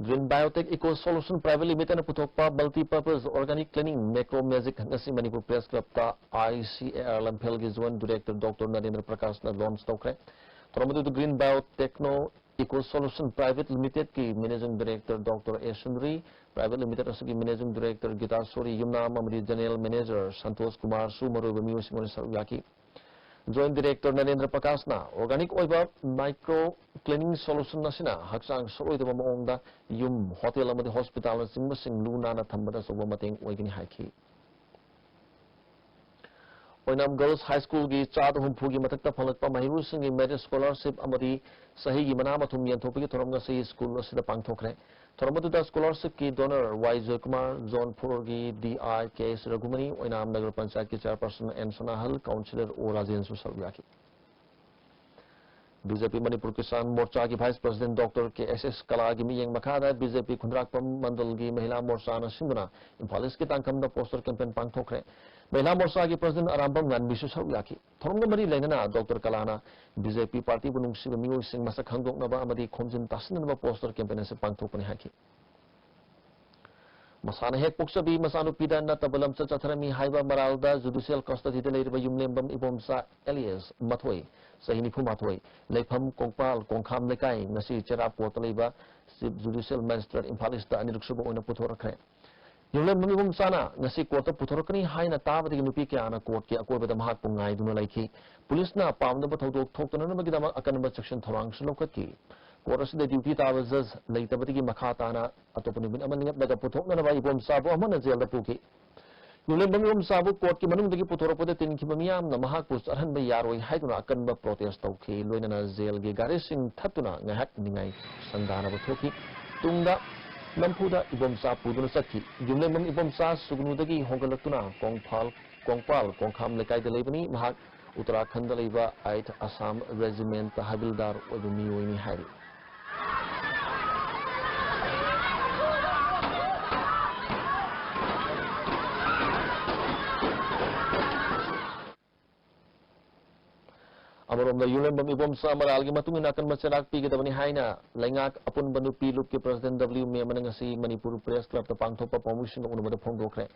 Green Biotech Eco Solution Private Limited ꯅ ꯄꯨꯊꯣꯛꯄ multi purpose organic cleaning Macro Magic ꯉꯁꯤ ꯃꯅꯤꯄꯨꯔ Press Club ꯇ I C A R ꯂꯝꯐꯦꯜꯒꯤ Joint Director Doctor Narendra ꯄ꯭ꯔꯀꯥꯁꯅ launch ꯇꯧꯈ꯭ꯔꯦ꯫ ꯊꯧꯔꯝ ꯑꯗꯨꯗ Green Biotechno Eco Solution Private Limited ꯀꯤ Managing Director Doctor A Sundari, Private Limited ꯑꯁꯤꯒꯤ Managing Director ꯒꯤꯇꯥꯁꯣꯔꯤ ꯌꯨꯝꯅꯥꯝ ꯑꯃꯗꯤ General Manager ꯁꯟꯇꯣꯁ ꯀꯨꯃꯥꯔꯁꯨ ꯃꯔꯨꯑꯣꯏꯕ ꯃꯤꯑꯣꯏꯁꯤꯡ ꯑꯣꯏꯅ ꯁꯔꯨꯛ ꯌꯥꯈꯤ꯫ Joint Director ꯅꯔꯦꯟꯗ꯭ꯔ ꯄ꯭ꯔꯀꯥꯁꯅ organic ꯑꯣꯏꯕ micro cleaning solution ꯑꯁꯤꯅ ꯍꯛꯆꯥꯡ ꯁꯣꯛꯂꯣꯏꯗꯕ ꯃꯑꯣꯡꯗ ꯌꯨꯝ, ꯍꯣꯇꯦꯜ ꯑꯃꯗꯤ ꯍꯣꯁꯄꯤꯇꯥꯜꯅꯆꯤꯡꯕꯁꯤꯡ ꯂꯨ ꯅꯥꯟꯅ ꯊꯝꯕꯗ ꯑꯆꯧꯕ ꯃꯇꯦꯡ ꯑꯣꯏꯒꯅꯤ ꯍꯥꯏꯈꯤ꯫ ꯑꯣꯏꯅꯥꯝ Girls High School ꯒꯤ ꯆꯥꯗ ꯍꯨꯝꯐꯨꯒꯤ ꯃꯊꯛꯇ ꯐꯪꯂꯛꯄ ꯃꯍꯩꯔꯣꯏꯁꯤꯡꯒꯤ merit scholarship ꯑꯃꯗꯤ ꯆꯍꯤꯒꯤ ꯃꯅꯥ ꯃꯊꯨꯝ ꯌꯦꯟꯊꯣꯛꯄꯒꯤ ꯊꯧꯔꯝ ꯉꯁꯤ ꯁ꯭ꯀꯨꯜ ꯑꯁꯤꯗ ꯄꯥꯡꯊꯣꯛꯈ꯭ꯔꯦ꯫ ꯊꯧꯔꯝ ꯑꯗꯨꯗ scholarship ꯀꯤ donor ꯋꯥꯏ ꯖꯣꯏꯀꯨꯃꯥꯔ, Zone four ꯒꯤ D I ꯀꯦ ꯑꯦꯁ ꯔꯘꯨꯃꯅꯤ, ꯑꯣꯏꯅꯥꯝ ꯅꯒꯔ ꯄꯟꯆꯥꯌꯠꯀꯤ chairperson ꯑꯦꯟ ꯁꯣꯅꯥꯍꯜ, councillor ꯑꯣ ꯔꯥꯖꯦꯟꯁꯨ ꯁꯔꯨꯛ ꯌꯥꯈꯤ꯫ B J P Manipur Kisan ꯃꯣꯔꯆꯥꯒꯤ Vice President Doctor ꯀꯦ ꯑꯦꯁ ꯑꯦꯁ ꯀꯂꯥꯒꯤ ꯃꯤꯠꯌꯦꯡ ꯃꯈꯥꯗ B J P ꯈꯨꯟꯗ꯭ꯔꯥꯛꯄꯝ ꯃꯟꯗꯜꯒꯤ ꯃꯍꯤꯂꯥ ꯃꯣꯔꯆꯥꯅ ꯁꯤꯟꯗꯨꯅ ꯏꯝꯐꯥꯜ ꯏꯁꯀꯤ ꯇꯥꯡꯈꯝꯗ poster campaign ꯄꯥꯡꯊꯣꯛꯈ꯭ꯔꯦ꯫ ꯃꯍꯤꯂꯥ ꯃꯣꯔꯆꯥꯒꯤ President ꯑꯔꯥꯝꯕꯝ ꯉꯥꯟꯕꯤꯁꯨ ꯁꯔꯨꯛ ꯌꯥꯈꯤ꯫ ꯊꯧꯔꯝꯒ ꯃꯔꯤ ꯂꯩꯅꯅ Doctor ꯀꯂꯥꯅ B J P party ꯕꯨ ꯅꯨꯡꯁꯤꯕ ꯃꯤꯑꯣꯏꯁꯤꯡ ꯃꯁꯛ ꯈꯪꯗꯣꯛꯅꯕ ꯑꯃꯗꯤ ꯈꯣꯝꯖꯤꯟ ꯇꯥꯁꯤꯟꯅꯅꯕ poster campaign ꯑꯁꯤ ꯄꯥꯡꯊꯣꯛꯄꯅꯤ ꯍꯥꯏꯈꯤ꯫ ꯃꯁꯥꯅ ꯍꯦꯛ ꯄꯣꯛꯆꯕꯤ ꯃꯆꯥꯅꯨꯄꯤꯗ ꯅꯠꯇꯕ ꯂꯝꯆꯠ ꯆꯠꯊꯔꯝꯃꯤ ꯍꯥꯏꯕ ꯃꯔꯥꯜꯗ judicial custody ꯗ ꯂꯩꯔꯤꯕ ꯌꯨꯝꯂꯦꯝꯕꯝ ꯏꯕꯣꯝꯆꯥ alias ꯃꯊꯣꯏ, ꯆꯍꯤ ꯅꯤꯐꯨ ꯃꯥꯊꯣꯏ, ꯂꯩꯐꯝ ꯀꯣꯡꯄꯥꯜ ꯀꯣꯡꯈꯥꯝ ꯂꯩꯀꯥꯏ, ꯉꯁꯤ ꯆꯦꯔꯥꯄꯨꯔꯇ ꯂꯩꯕ Chief Judicial Magistrate Imphal east ꯑꯅꯤꯔꯛ ꯁꯨꯕ ꯑꯣꯏꯅ ꯄꯨꯊꯣꯔꯛꯈ꯭ꯔꯦ꯫ ꯌꯨꯝꯂꯦꯝꯕꯝ ꯏꯕꯣꯝꯆꯥꯅ ꯉꯁꯤ ꯀꯣꯔꯠꯇ ꯄꯨꯊꯣꯔꯛꯀꯅꯤ ꯍꯥꯏꯅ ꯇꯥꯕꯗꯒꯤ ꯅꯨꯄꯤ ꯀꯌꯥꯅ ꯀꯣꯔꯠꯀꯤ ꯑꯀꯣꯏꯕꯗ ꯃꯍꯥꯛꯄꯨ ꯉꯥꯏꯗꯨꯅ ꯂꯩꯈꯤ꯫ ꯄꯨꯂꯤꯁꯅ ꯄꯥꯝꯗꯕ ꯊꯧꯗꯣꯛ ꯊꯣꯛꯇꯅꯅꯕꯒꯤꯗꯃꯛ ꯑꯀꯟꯕ ꯆꯦꯛꯁꯤꯟ ꯊꯧꯔꯥꯡꯁꯨ ꯂꯧꯈꯠꯈꯤ꯫ ꯀꯣꯔꯠ ꯑꯁꯤꯗ ꯗ꯭ꯌꯨꯇꯤ ꯇꯥꯕ ꯖꯖ ꯂꯩꯇꯕꯗꯒꯤ ꯃꯈꯥ ꯇꯥꯅ ꯑꯇꯣꯞꯄ ꯅꯨꯃꯤꯠ ꯑꯃ ꯂꯦꯞꯂꯒ ꯄꯨꯊꯣꯛꯅꯅꯕ ꯏꯕꯣꯝꯆꯥꯕꯨ ꯑꯃꯨꯛ ꯍꯟꯅ ꯖꯦꯜꯗ ꯄꯨꯈꯤ꯫ ꯌꯨꯝꯂꯦꯝꯕꯝ ꯏꯕꯣꯝꯆꯥꯕꯨ ꯀꯣꯔꯠꯀꯤ ꯃꯅꯨꯡꯗꯒꯤ ꯄꯨꯊꯣꯔꯛꯄꯗ ꯇꯤꯟꯈꯤꯕ ꯃꯤꯌꯥꯝꯅ ꯃꯍꯥꯛꯄꯨ ꯆꯠꯍꯟꯕ ꯌꯥꯔꯣꯏ ꯍꯥꯏꯗꯨꯅ ꯑꯀꯟꯕ ꯄ꯭ꯔꯣꯇꯦꯁ ꯇꯧꯈꯤ꯫ ꯂꯣꯏꯅꯅ ꯖꯦꯜꯒꯤ ꯒꯥꯔꯤꯁꯤꯡ ꯊꯠꯇꯨꯅ ꯉꯥꯏꯍꯥꯛ ꯅꯤꯡꯉꯥꯏ ꯁꯪꯗꯥꯅꯕ ꯊꯣꯛꯈꯤ꯫ ꯇꯨꯡꯗ ꯅꯝꯐꯨꯗ ꯏꯕꯣꯝꯆꯥ ꯄꯨꯗꯨꯅ ꯆꯠꯈꯤ꯫ ꯌꯨꯝꯂꯦꯝꯕꯝ ꯏꯕꯣꯝꯆꯥ ꯁꯨꯒꯅꯨꯗꯒꯤ ꯍꯣꯡꯒꯠꯂꯛꯇꯨꯅ ꯀꯣꯡꯐꯥꯜ, ꯀꯣꯡꯄꯥꯜ ꯀꯣꯡꯈꯥꯝ ꯂꯩꯀꯥꯏꯗ ꯂꯩꯕꯅꯤ꯫ ꯃꯍꯥꯛ ꯎꯠꯇꯔꯥꯈꯟꯗ ꯂꯩꯕ ꯑꯥꯏꯠ ꯑꯁꯥꯝ ꯔꯦꯖꯤꯃꯦꯟꯠꯇ ꯍꯕꯤꯜꯗꯥꯔ ꯑꯣꯏꯕ ꯃꯤꯑꯣꯏꯅꯤ ꯍꯥꯏꯔꯤ꯫ ꯑꯃꯔꯣꯝꯗ, ꯌꯨꯝꯂꯦꯝꯕꯝ ꯏꯕꯣꯝꯆꯥ ꯃꯔꯥꯜꯒꯤ ꯃꯇꯨꯡ ꯏꯟꯅ ꯑꯀꯟꯕ ꯆꯩꯔꯥꯛ ꯄꯤꯒꯗꯕꯅꯤ ꯍꯥꯏꯅ ꯂꯩꯉꯥꯛ ꯑꯄꯨꯟꯕ ꯅꯨꯄꯤ ꯂꯨꯞꯀꯤ ꯄ꯭ꯔꯁꯤꯗꯦꯟꯠ ꯗꯕ꯭ꯂꯤꯎ ꯃꯦꯝ ꯑꯃꯅ ꯉꯁꯤ ꯃꯅꯤꯄꯨꯔ ꯄ꯭ꯔꯦꯁ ꯀ꯭ꯂꯕꯇ ꯄꯥꯡꯊꯣꯛꯄ ꯄꯥꯎꯃꯤꯁꯤꯡꯒ ꯎꯅꯕꯗ ꯐꯣꯡꯗꯣꯛꯈ꯭ꯔꯦ꯫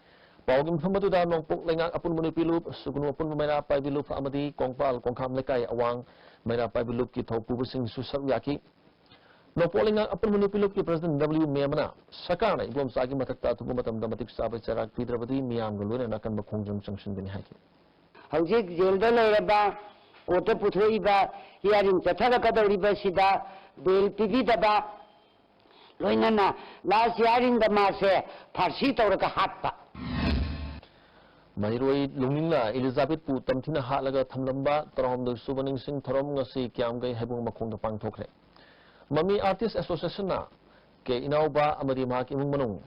ꯄꯥꯎꯒꯤ ꯃꯐꯝ ꯑꯗꯨꯗ ꯅꯣꯡꯄꯣꯛ ꯂꯩꯉꯥꯛ ꯑꯄꯨꯟꯕ ꯅꯨꯄꯤ ꯂꯨꯞ, ꯁꯨꯒꯅꯨ ꯑꯄꯨꯟꯕ ꯃꯩꯔꯥ ꯄꯥꯏꯕꯤ ꯂꯨꯞ ꯑꯃꯗꯤ ꯀꯣꯡꯄꯥꯜ ꯀꯣꯡꯈꯥꯝ ꯂꯩꯀꯥꯏ ꯑꯋꯥꯡ ꯃꯩꯔꯥ ꯄꯥꯏꯕꯤ ꯂꯨꯞꯀꯤ ꯊꯧꯄꯨꯕꯁꯤꯡꯁꯨ ꯁꯔꯨꯛ ꯌꯥꯈꯤ꯫ ꯅꯣꯡꯄꯣꯛ ꯂꯩꯉꯥꯛ ꯑꯄꯨꯟꯕ ꯅꯨꯄꯤ ꯂꯨꯞꯀꯤ ꯄ꯭ꯔꯁꯤꯗꯦꯟꯠ ꯗꯕ꯭ꯂꯤꯎ ꯃꯦꯝ ꯑꯃꯅ ꯁꯔꯀꯥꯔꯅ ꯏꯕꯣꯝꯆꯥꯒꯤ ꯃꯊꯛꯇ ꯑꯊꯨꯕ ꯃꯇꯝꯗ ꯃꯇꯤꯛ ꯆꯥꯕ ꯆꯩꯔꯥꯛ ꯄꯤꯗ꯭ꯔꯕꯗꯤ ꯃꯤꯌꯥꯝꯒ ꯂꯣꯏꯅꯅ ꯑꯀꯟꯕ ꯈꯣꯡꯖꯪ ꯆꯪꯁꯤꯟꯒꯅꯤ ꯍꯥꯏꯈꯤ꯫ ꯍꯧꯖꯤꯛ ꯖꯦꯜꯗ ꯂꯩꯔꯕ, ꯀꯣꯔꯠꯇ ꯄꯨꯊꯣꯛꯏꯕ, ꯍꯤꯌꯥꯔꯤꯡ ꯆꯠꯊꯔꯛꯀꯗꯧꯔꯤꯕꯁꯤꯗ ꯕꯦꯜ ꯄꯤꯕꯤꯗꯕ, ꯂꯣꯏꯅꯅ ꯂꯥꯁ ꯍꯤꯌꯥꯔꯤꯡꯗ ꯃꯥꯁꯦ ꯐꯥꯔꯁꯤ ꯇꯧꯔꯒ ꯍꯥꯠꯄ꯫ ꯃꯍꯩꯔꯣꯏ ꯂꯨꯡꯅꯤꯡꯂꯥ ꯏꯂꯤꯖꯥꯕꯦꯠꯄꯨ ꯇꯝꯊꯤꯅ ꯍꯥꯠꯂꯒ ꯊꯝꯂꯝꯕ ꯇꯔꯥꯍꯨꯝꯗꯣꯏ ꯁꯨꯕ ꯅꯤꯡꯁꯤꯡ ꯊꯧꯔꯝ ꯉꯁꯤ ꯀꯤꯌꯥꯝꯒꯩ ꯍꯩꯕꯨꯡ ꯃꯈꯣꯡꯗ ꯄꯥꯡꯊꯣꯛꯈ꯭ꯔꯦ꯫ ꯃꯃꯤ ꯑꯥꯔꯇꯤꯁ ꯑꯦꯁꯣꯁꯤꯌꯦꯁꯟꯅ ꯀꯦ ꯏꯅꯥꯎꯕ ꯑꯃꯗꯤ ꯃꯍꯥꯛꯀꯤ ꯏꯃꯨꯡ ꯃꯅꯨꯡ,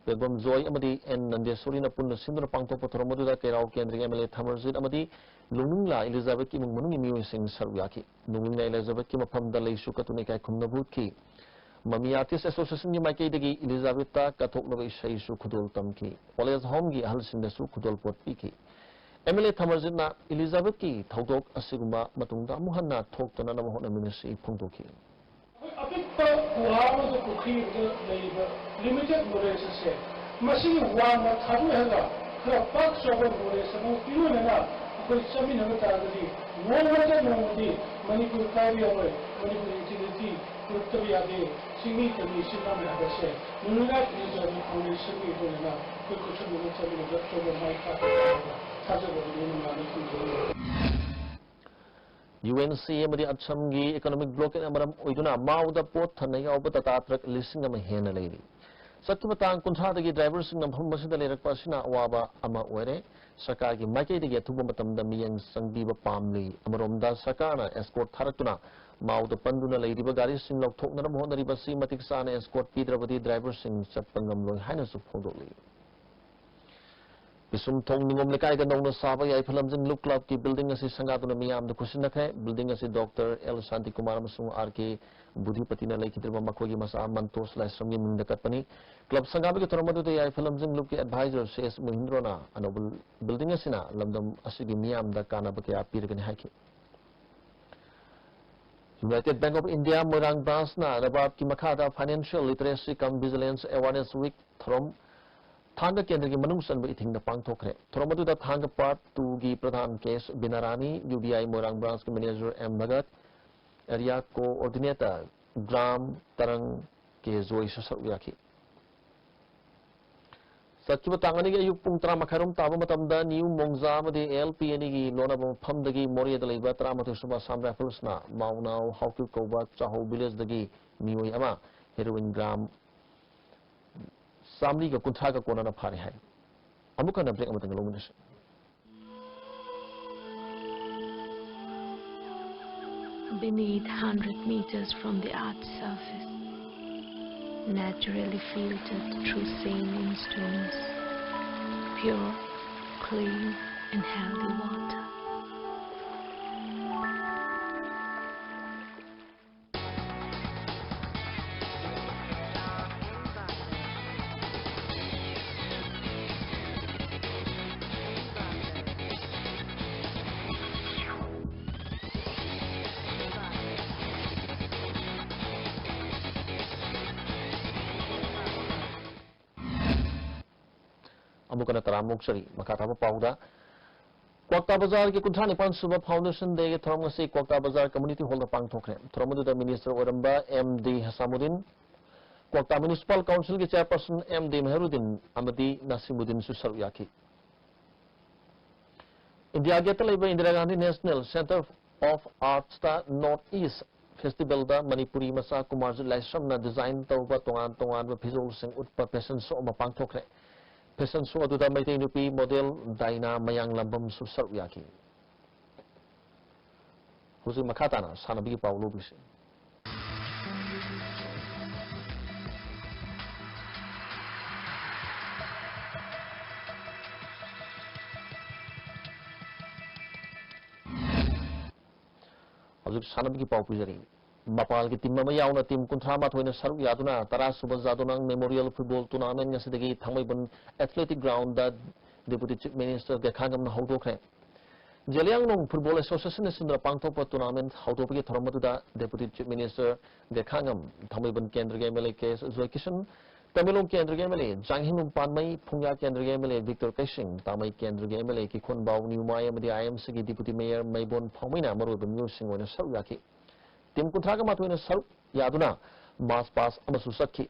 ꯄꯦꯒꯣꯝ ꯖꯣꯏ ꯑꯃꯗꯤ ꯑꯦꯟ ꯅꯟꯗꯦꯁꯣꯔꯤꯅ ꯄꯨꯟꯅ ꯁꯤꯟꯗꯨꯅ ꯄꯥꯡꯊꯣꯛꯄ ꯊꯧꯔꯝ ꯑꯗꯨꯗ ꯀꯩꯔꯥꯎ ꯀꯦꯟꯗ꯭ꯔꯒꯤ ꯑꯦꯝ ꯑꯦꯜ ꯑꯦ ꯊꯥꯃꯔꯖꯤꯠ ꯑꯃꯗꯤ ꯂꯨꯡꯅꯤꯡꯂꯥ ꯏꯂꯤꯖꯥꯕꯦꯠꯀꯤ ꯏꯃꯨꯡ ꯃꯅꯨꯡꯒꯤ ꯃꯤꯑꯣꯏꯁꯤꯡ ꯁꯔꯨꯛ ꯌꯥꯈꯤ꯫ ꯂꯨꯡꯅꯤꯡꯂꯥ ꯏꯂꯤꯖꯥꯕꯦꯠꯀꯤ ꯃꯐꯝꯗ ꯂꯩꯁꯨ ꯀꯠꯇꯨꯅ ꯏꯀꯥꯏ ꯈꯨꯝꯅꯕ ꯎꯠꯈꯤ꯫ ꯃꯃꯤ ꯑꯥꯔꯇꯤꯁ ꯑꯦꯁꯣꯁꯤꯌꯦꯁꯟꯒꯤ ꯃꯥꯏꯀꯩꯗꯒꯤ ꯏꯂꯤꯖꯥꯕꯦꯠꯇ ꯀꯠꯊꯣꯛꯂꯕ ꯏꯁꯩꯁꯨ ꯈꯨꯗꯣꯜ ꯇꯝꯈꯤ꯫ ꯑꯣꯜ ꯑꯦꯖ ꯍꯣꯝꯒꯤ ꯑꯍꯜꯁꯤꯡꯗꯁꯨ ꯈꯨꯗꯣꯜꯄꯣꯠ ꯄꯤꯈꯤ꯫ ꯑꯦꯝ ꯑꯦꯜ ꯑꯦ ꯊꯥꯃꯔꯖꯤꯠꯅ ꯏꯂꯤꯖꯥꯕꯦꯠꯀꯤ ꯊꯧꯗꯣꯛ ꯑꯁꯤꯒꯨꯝꯕ ꯃꯇꯨꯡꯗ ꯑꯃꯨꯛ ꯍꯟꯅ ꯊꯣꯛꯇꯅꯅꯕ ꯍꯣꯠꯅꯃꯤꯟꯅꯁꯤ ꯐꯣꯡꯗꯣꯛꯈꯤ꯫ ꯑꯩꯈꯣꯏ ꯑꯄꯤꯛꯄ ꯒꯨꯍꯥ ꯑꯃꯗ, ꯄꯨꯈ꯭ꯔꯤ ꯑꯃꯗ ꯂꯩꯔꯤꯕ ꯂꯤꯃꯤꯇꯦꯠ ꯅꯣꯂꯦꯖ ꯑꯁꯦ, ꯃꯁꯤꯒꯤ ꯋꯥꯡꯃ ꯊꯥꯗꯣꯛꯍꯜꯂꯒ ꯈꯔ ꯄꯥꯛ ꯆꯥꯎꯕ ꯅꯣꯂꯦꯖ ꯑꯃ ꯏꯔꯣꯏꯅꯅ ꯑꯩꯈꯣꯏ ꯆꯠꯃꯤꯟꯅꯕ ꯇꯥꯔꯒꯗꯤ ꯅꯣꯡꯃꯇ ꯅꯣꯡꯃꯗꯤ ꯃꯅꯤꯄꯨꯔ ꯀꯥꯏꯕ ꯌꯥꯔꯣꯏ, ꯃꯅꯤꯄꯨꯔ ꯏꯟꯇꯤꯒ꯭ꯔꯤꯇꯤ ꯍꯨꯔꯛꯇꯕ ꯌꯥꯗꯦ꯫ ꯁꯤꯡꯃꯤ ꯇꯝꯃꯤ ꯁꯤꯟꯕ ꯃꯌꯥꯝ ꯑꯁꯦ ꯅꯨꯃꯤꯠ ꯅꯤꯖ ꯐꯥꯎꯟꯗꯦꯁꯟꯒꯤ ꯑꯣꯏꯅ ꯑꯩꯈꯣꯏ ꯈꯨꯠꯁꯨꯃꯟꯅ ꯆꯠꯃꯤꯟꯅꯕ ꯑꯆꯧꯕ ꯃꯥꯏ ꯄꯥꯛꯄ ꯊꯥꯖꯕ ꯑꯗꯨ ꯅꯨꯡꯉꯥꯏꯅ ꯊꯝꯖꯔꯤ꯫ ꯌꯨ ꯑꯦꯟ ꯁꯤ ꯑꯃꯗꯤ ꯑꯁꯥꯝꯒꯤ ꯏꯀꯣꯅꯣꯃꯤꯛ ꯕ꯭ꯂꯣꯀꯦꯗꯅ ꯃꯔꯝ ꯑꯣꯏꯗꯨꯅ ꯃꯥꯎꯗ ꯄꯣꯠ ꯊꯟꯅ ꯌꯥꯎꯕ ꯇꯥꯇꯥ ꯇ꯭ꯔꯛ ꯂꯤꯁꯤꯡ ꯑꯃ ꯍꯦꯟꯅ ꯂꯩꯔꯤ꯫ ꯆꯠꯈꯤꯕ ꯇꯥꯡ ꯀꯨꯟꯊ꯭ꯔꯥꯗꯒꯤ ꯗ꯭ꯔꯥꯏꯚꯔꯁꯤꯡꯅ ꯃꯐꯝ ꯑꯁꯤꯗ ꯂꯩꯔꯛꯄ ꯑꯁꯤꯅ ꯑꯋꯥꯕ ꯑꯃ ꯑꯣꯏꯔꯦ꯫ ꯁꯔꯀꯥꯔꯒꯤ ꯃꯥꯏꯀꯩꯗꯒꯤ ꯑꯊꯨꯕ ꯃꯇꯝꯗ ꯃꯤꯠꯌꯦꯡ ꯆꯪꯕꯤꯕ ꯄꯥꯝꯂꯤ꯫ ꯑꯃꯔꯣꯝꯗ ꯁꯔꯀꯥꯔꯅ ꯑꯦꯁꯀꯣꯔꯠ ꯊꯥꯔꯛꯇꯨꯅ ꯃꯥꯎꯗ ꯄꯟꯗꯨꯅ ꯂꯩꯔꯤꯕ ꯒꯥꯔꯤꯁꯤꯡ ꯂꯧꯊꯣꯛꯅꯅꯕ ꯍꯣꯠꯅꯔꯤꯕ ꯑꯁꯤ ꯃꯇꯤꯛ ꯆꯥꯅ ꯑꯦꯁꯀꯣꯔꯠ ꯄꯤꯗ꯭ꯔꯕꯗꯤ ꯗ꯭ꯔꯥꯏꯚꯔꯁꯤꯡ ꯆꯠꯄ ꯉꯝꯂꯣꯏ ꯍꯥꯏꯅꯁꯨ ꯐꯣꯡꯗꯣꯛꯂꯤ꯫ ꯄꯤꯁꯨꯝꯊꯣꯡ ꯅꯤꯉꯣꯝ ꯂꯩꯀꯥꯏꯗ ꯅꯧꯅ ꯁꯥꯕ ꯌꯥꯏꯐ ꯂꯝꯖꯤꯡ ꯂꯨꯞ ꯀ꯭ꯂꯕꯀꯤ ꯕꯤꯜꯗꯤꯡ ꯑꯁꯤ ꯁꯪꯒꯥꯗꯨꯅ ꯃꯤꯌꯥꯝꯗ ꯈꯨꯠꯁꯤꯟꯅꯈ꯭ꯔꯦ꯫ ꯕꯤꯜꯗꯤꯡ ꯑꯁꯤ ꯗꯣꯛꯇꯔ ꯑꯦꯜ ꯁꯥꯟꯇꯤꯀꯨꯃꯥꯔ ꯑꯃꯁꯨꯡ ꯑꯥꯔ ꯀꯦ ꯕꯨꯙꯤꯄꯇꯤꯅ ꯂꯩꯈꯤꯗ꯭ꯔꯕ ꯃꯈꯣꯏꯒꯤ ꯃꯆꯥ ꯃꯟꯇꯣꯁ ꯂꯥꯏꯁ꯭ꯔꯝꯒꯤ ꯃꯤꯡꯗ ꯀꯠꯄꯅꯤ꯫ ꯀ꯭ꯂꯕ ꯁꯪꯒꯥꯕꯒꯤ ꯊꯧꯔꯝ ꯑꯗꯨꯗ ꯌꯥꯏꯐ ꯂꯝꯖꯤꯡ ꯂꯨꯞꯀꯤ ꯑꯦꯗꯚꯥꯏꯖꯔ ꯁꯤ ꯑꯦꯁ ꯃꯣꯍꯤꯟꯗ꯭ꯔꯣꯅ ꯑꯅꯧꯕ ꯕꯤꯜꯗꯤꯡ ꯑꯁꯤꯅ ꯂꯝꯗꯝ ꯑꯁꯤꯒꯤ ꯃꯤꯌꯥꯝꯗ ꯀꯥꯟꯅꯕ ꯀꯌꯥ ꯄꯤꯔꯒꯅꯤ ꯍꯥꯏꯈꯤ꯫ United Bank of India ꯃꯣꯏꯔꯥꯡ ꯕ꯭ꯔꯥꯟꯁꯅ ꯔꯕꯥꯕꯀꯤ ꯃꯈꯥꯗ Financial Literacy cum Vigilance Awareness Week ꯊꯧꯔꯝ ꯊꯥꯡꯒ ꯀꯦꯟꯗ꯭ꯔꯒꯤ ꯃꯅꯨꯡ ꯆꯟꯕ ꯏꯊꯤꯡꯗ ꯄꯥꯡꯊꯣꯛꯈ꯭ꯔꯦ꯫ ꯊꯧꯔꯝ ꯑꯗꯨꯗ ꯊꯥꯡꯒ ꯄꯥꯔꯠ ꯇꯨꯒꯤ ꯄ꯭ꯔꯙꯥꯟ ꯀꯦ ꯑꯦꯁ ꯕꯤꯅꯥꯔꯥꯅꯤ, ꯌꯨ ꯕꯤ ꯑꯥꯏ ꯃꯣꯏꯔꯥꯡ ꯕ꯭ꯔꯥꯟꯁꯀꯤ manager M Bhagat, area coordinator ꯒ꯭ꯔꯥꯝ ꯇꯔꯪ ꯀꯦ ꯖꯣꯏꯁꯨ ꯁꯔꯨꯛ ꯌꯥꯈꯤ꯫ ꯆꯠꯈꯤꯕ ꯇꯥꯡ ꯑꯅꯤꯒꯤ ꯑꯌꯨꯛ ꯄꯨꯡ ꯇꯔꯥ ꯃꯈꯥꯏꯔꯣꯝ ꯇꯥꯕ ꯃꯇꯝꯗ ꯅ꯭ꯌꯨ ꯃꯣꯡꯖꯥ ꯑꯃꯗꯤ ꯑꯦꯜ ꯄꯤ ꯑꯅꯤꯒꯤ ꯂꯣꯟꯅꯕ ꯃꯐꯝꯗꯒꯤ ꯃꯣꯔꯦꯗ ꯂꯩꯕ ꯇꯔꯥꯃꯥꯊꯣꯏ ꯁꯨꯕ ꯑꯁꯥꯝ ꯔꯥꯏꯐꯜꯁꯅ ꯃꯥꯎꯅꯥꯎ ꯍꯥꯎꯀꯤꯞ ꯀꯧꯕ ꯆꯥꯍꯧ ꯚꯤꯂꯦꯖꯗꯒꯤ ꯃꯤꯑꯣꯏ ꯑꯃ ꯍꯦꯔꯣꯏꯟ ꯒ꯭ꯔꯥꯝ ꯆꯥꯃꯔꯤꯒ ꯀꯨꯟꯊ꯭ꯔꯥꯒ ꯀꯣꯟꯅꯅ ꯐꯥꯔꯦ ꯍꯥꯏ꯫ ꯑꯃꯨꯛ ꯍꯟꯅ ꯕ꯭ꯔꯦꯛ ꯑꯃꯇꯪ ꯂꯧꯃꯤꯟꯅꯁꯤ꯫ Beneath, hundred meters from the earth's surface, naturally filtered through saline stones, pure, clean, and healthy water. ꯑꯃꯨꯛ ꯍꯟꯅ ꯇꯔꯥꯝꯅ ꯑꯣꯛꯆꯔꯤ꯫ ꯃꯈꯥ ꯇꯥꯕ ꯄꯥꯎꯗ, ꯀ꯭ꯋꯥꯛꯇꯥ ꯕꯖꯥꯔꯒꯤ ꯀꯨꯟꯊ꯭ꯔꯥ ꯅꯤꯄꯥꯟ ꯁꯨꯕ Foundation Dayꯒꯤ ꯊꯧꯔꯝ ꯉꯁꯤ ꯀ꯭ꯋꯥꯛꯇꯥ ꯕꯖꯥꯔ Community Hallꯗ ꯄꯥꯡꯊꯣꯛꯈ꯭ꯔꯦ꯫ ꯊꯧꯔꯝ ꯑꯗꯨꯗ Minister ꯑꯣꯏꯔꯝꯕ ꯑꯦꯝ ꯗꯤ ꯍꯁꯥꯃꯨꯗꯤꯟ, ꯀ꯭ꯋꯥꯛꯇꯥ Municipal Councilꯒꯤ Chairperson ꯑꯦꯝ ꯗꯤ ꯃꯦꯍꯔꯨꯗꯤꯟ ꯑꯃꯗꯤ ꯅꯥꯁꯤꯃꯨꯗꯤꯟꯁꯨ ꯁꯔꯨꯛ ꯌꯥꯈꯤ꯫ ꯏꯟꯗꯤꯌꯥ ꯒꯦꯠꯇ ꯂꯩꯕ Indira Gandhi National Centre of Artsꯇ North East Festivalꯗ Manipuri ꯃꯆꯥ ꯀꯨꯃꯥꯔꯖꯤꯠ ꯂꯥꯏꯁ꯭ꯔꯝꯅ design ꯇꯧꯕ ꯇꯣꯉꯥꯟ ꯇꯣꯉꯥꯟꯕ ꯐꯤꯖꯣꯜꯁꯤꯡ ꯎꯠꯄ fashion show ꯑꯃ ꯄꯥꯡꯊꯣꯛꯈ꯭ꯔꯦ꯫ Fashion show ꯑꯗꯨꯗ ꯃꯩꯇꯩ ꯅꯨꯄꯤ model ꯗꯥꯏꯅꯥ ꯃꯌꯥꯡꯂꯝꯕꯝꯁꯨ ꯁꯔꯨꯛ ꯌꯥꯈꯤ꯫ ꯍꯧꯖꯤꯛ ꯃꯈꯥ ꯇꯥꯅ ꯁꯥꯟꯅꯕꯒꯤ ꯄꯥꯎ ꯂꯧꯕꯤꯁꯤ꯫ ꯍꯧꯖꯤꯛ ꯁꯥꯟꯅꯕꯒꯤ ꯄꯥꯎ ꯄꯤꯖꯔꯤ꯫ ꯃꯄꯥꯟꯒꯤ team ꯑꯃ ꯌꯥꯎꯅ team ꯀꯨꯟꯊ꯭ꯔꯥ ꯃꯥꯊꯣꯏꯅ ꯁꯔꯨꯛ ꯌꯥꯗꯨꯅ ꯇꯔꯥ ꯁꯨꯕ ꯖꯥꯗꯣꯅꯥꯡ Memorial Football Tournament ꯉꯁꯤꯗꯒꯤ ꯊꯥꯡꯃꯩꯕꯟ Athletic Groundꯗ Deputy Chief Minister ꯒꯦꯈꯥꯉꯝꯅ ꯍꯧꯗꯣꯛꯈ꯭ꯔꯦ꯫ ꯖꯦꯂꯤꯌꯥꯡꯂꯣꯡ Football Associationꯅ ꯁꯤꯟꯗꯨꯅ ꯄꯥꯡꯊꯣꯛꯄ tournament ꯍꯧꯗꯣꯛꯄꯒꯤ ꯊꯧꯔꯝ ꯑꯗꯨꯗ Deputy Chief Minister ꯒꯦꯈꯥꯉꯝ, ꯊꯥꯡꯃꯩꯕꯟ ꯀꯦꯟꯗ꯭ꯔꯒꯤ ꯑꯦꯝ ꯑꯦꯜ ꯑꯦ ꯀꯦ ꯑꯦꯁ ꯖꯣꯏꯀꯤꯁꯟ, ꯇꯃꯦꯡꯂꯣꯡ ꯀꯦꯟꯗ꯭ꯔꯒꯤ ꯑꯦꯝ ꯑꯦꯜ ꯑꯦ ꯖꯥꯡꯍꯤꯡꯂꯨꯡ ꯄꯥꯟꯃꯩ, ꯐꯨꯡꯌꯥ ꯀꯦꯟꯗ꯭ꯔꯒꯤ ꯑꯦꯝ ꯑꯦꯜ ꯑꯦ ꯚꯤꯛꯇꯣꯔ ꯀꯩꯁꯤꯡ, ꯇꯥꯃꯩ ꯀꯦꯟꯗ꯭ꯔꯒꯤ ꯑꯦꯝ ꯑꯦꯜ ꯑꯦ ꯀꯤꯈꯣꯟꯕꯥꯎ ꯅ꯭ꯌꯨꯃꯥꯏ ꯑꯃꯗꯤ ꯑꯥꯏ ꯑꯦꯝ ꯁꯤꯒꯤ Deputy Mayor ꯃꯩꯕꯣꯟ ꯐꯥꯎꯃꯩꯅ ꯃꯔꯨꯑꯣꯏꯕ ꯃꯤꯑꯣꯏꯁꯤꯡ ꯑꯣꯏꯅ ꯁꯔꯨꯛ ꯌꯥꯈꯤ꯫ Team ꯀꯨꯟꯊ꯭ꯔꯥꯒ ꯃꯥꯊꯣꯏꯅ ꯁꯔꯨꯛ ꯌꯥꯗꯨꯅ march past ꯑꯃꯁꯨ ꯆꯠꯈꯤ꯫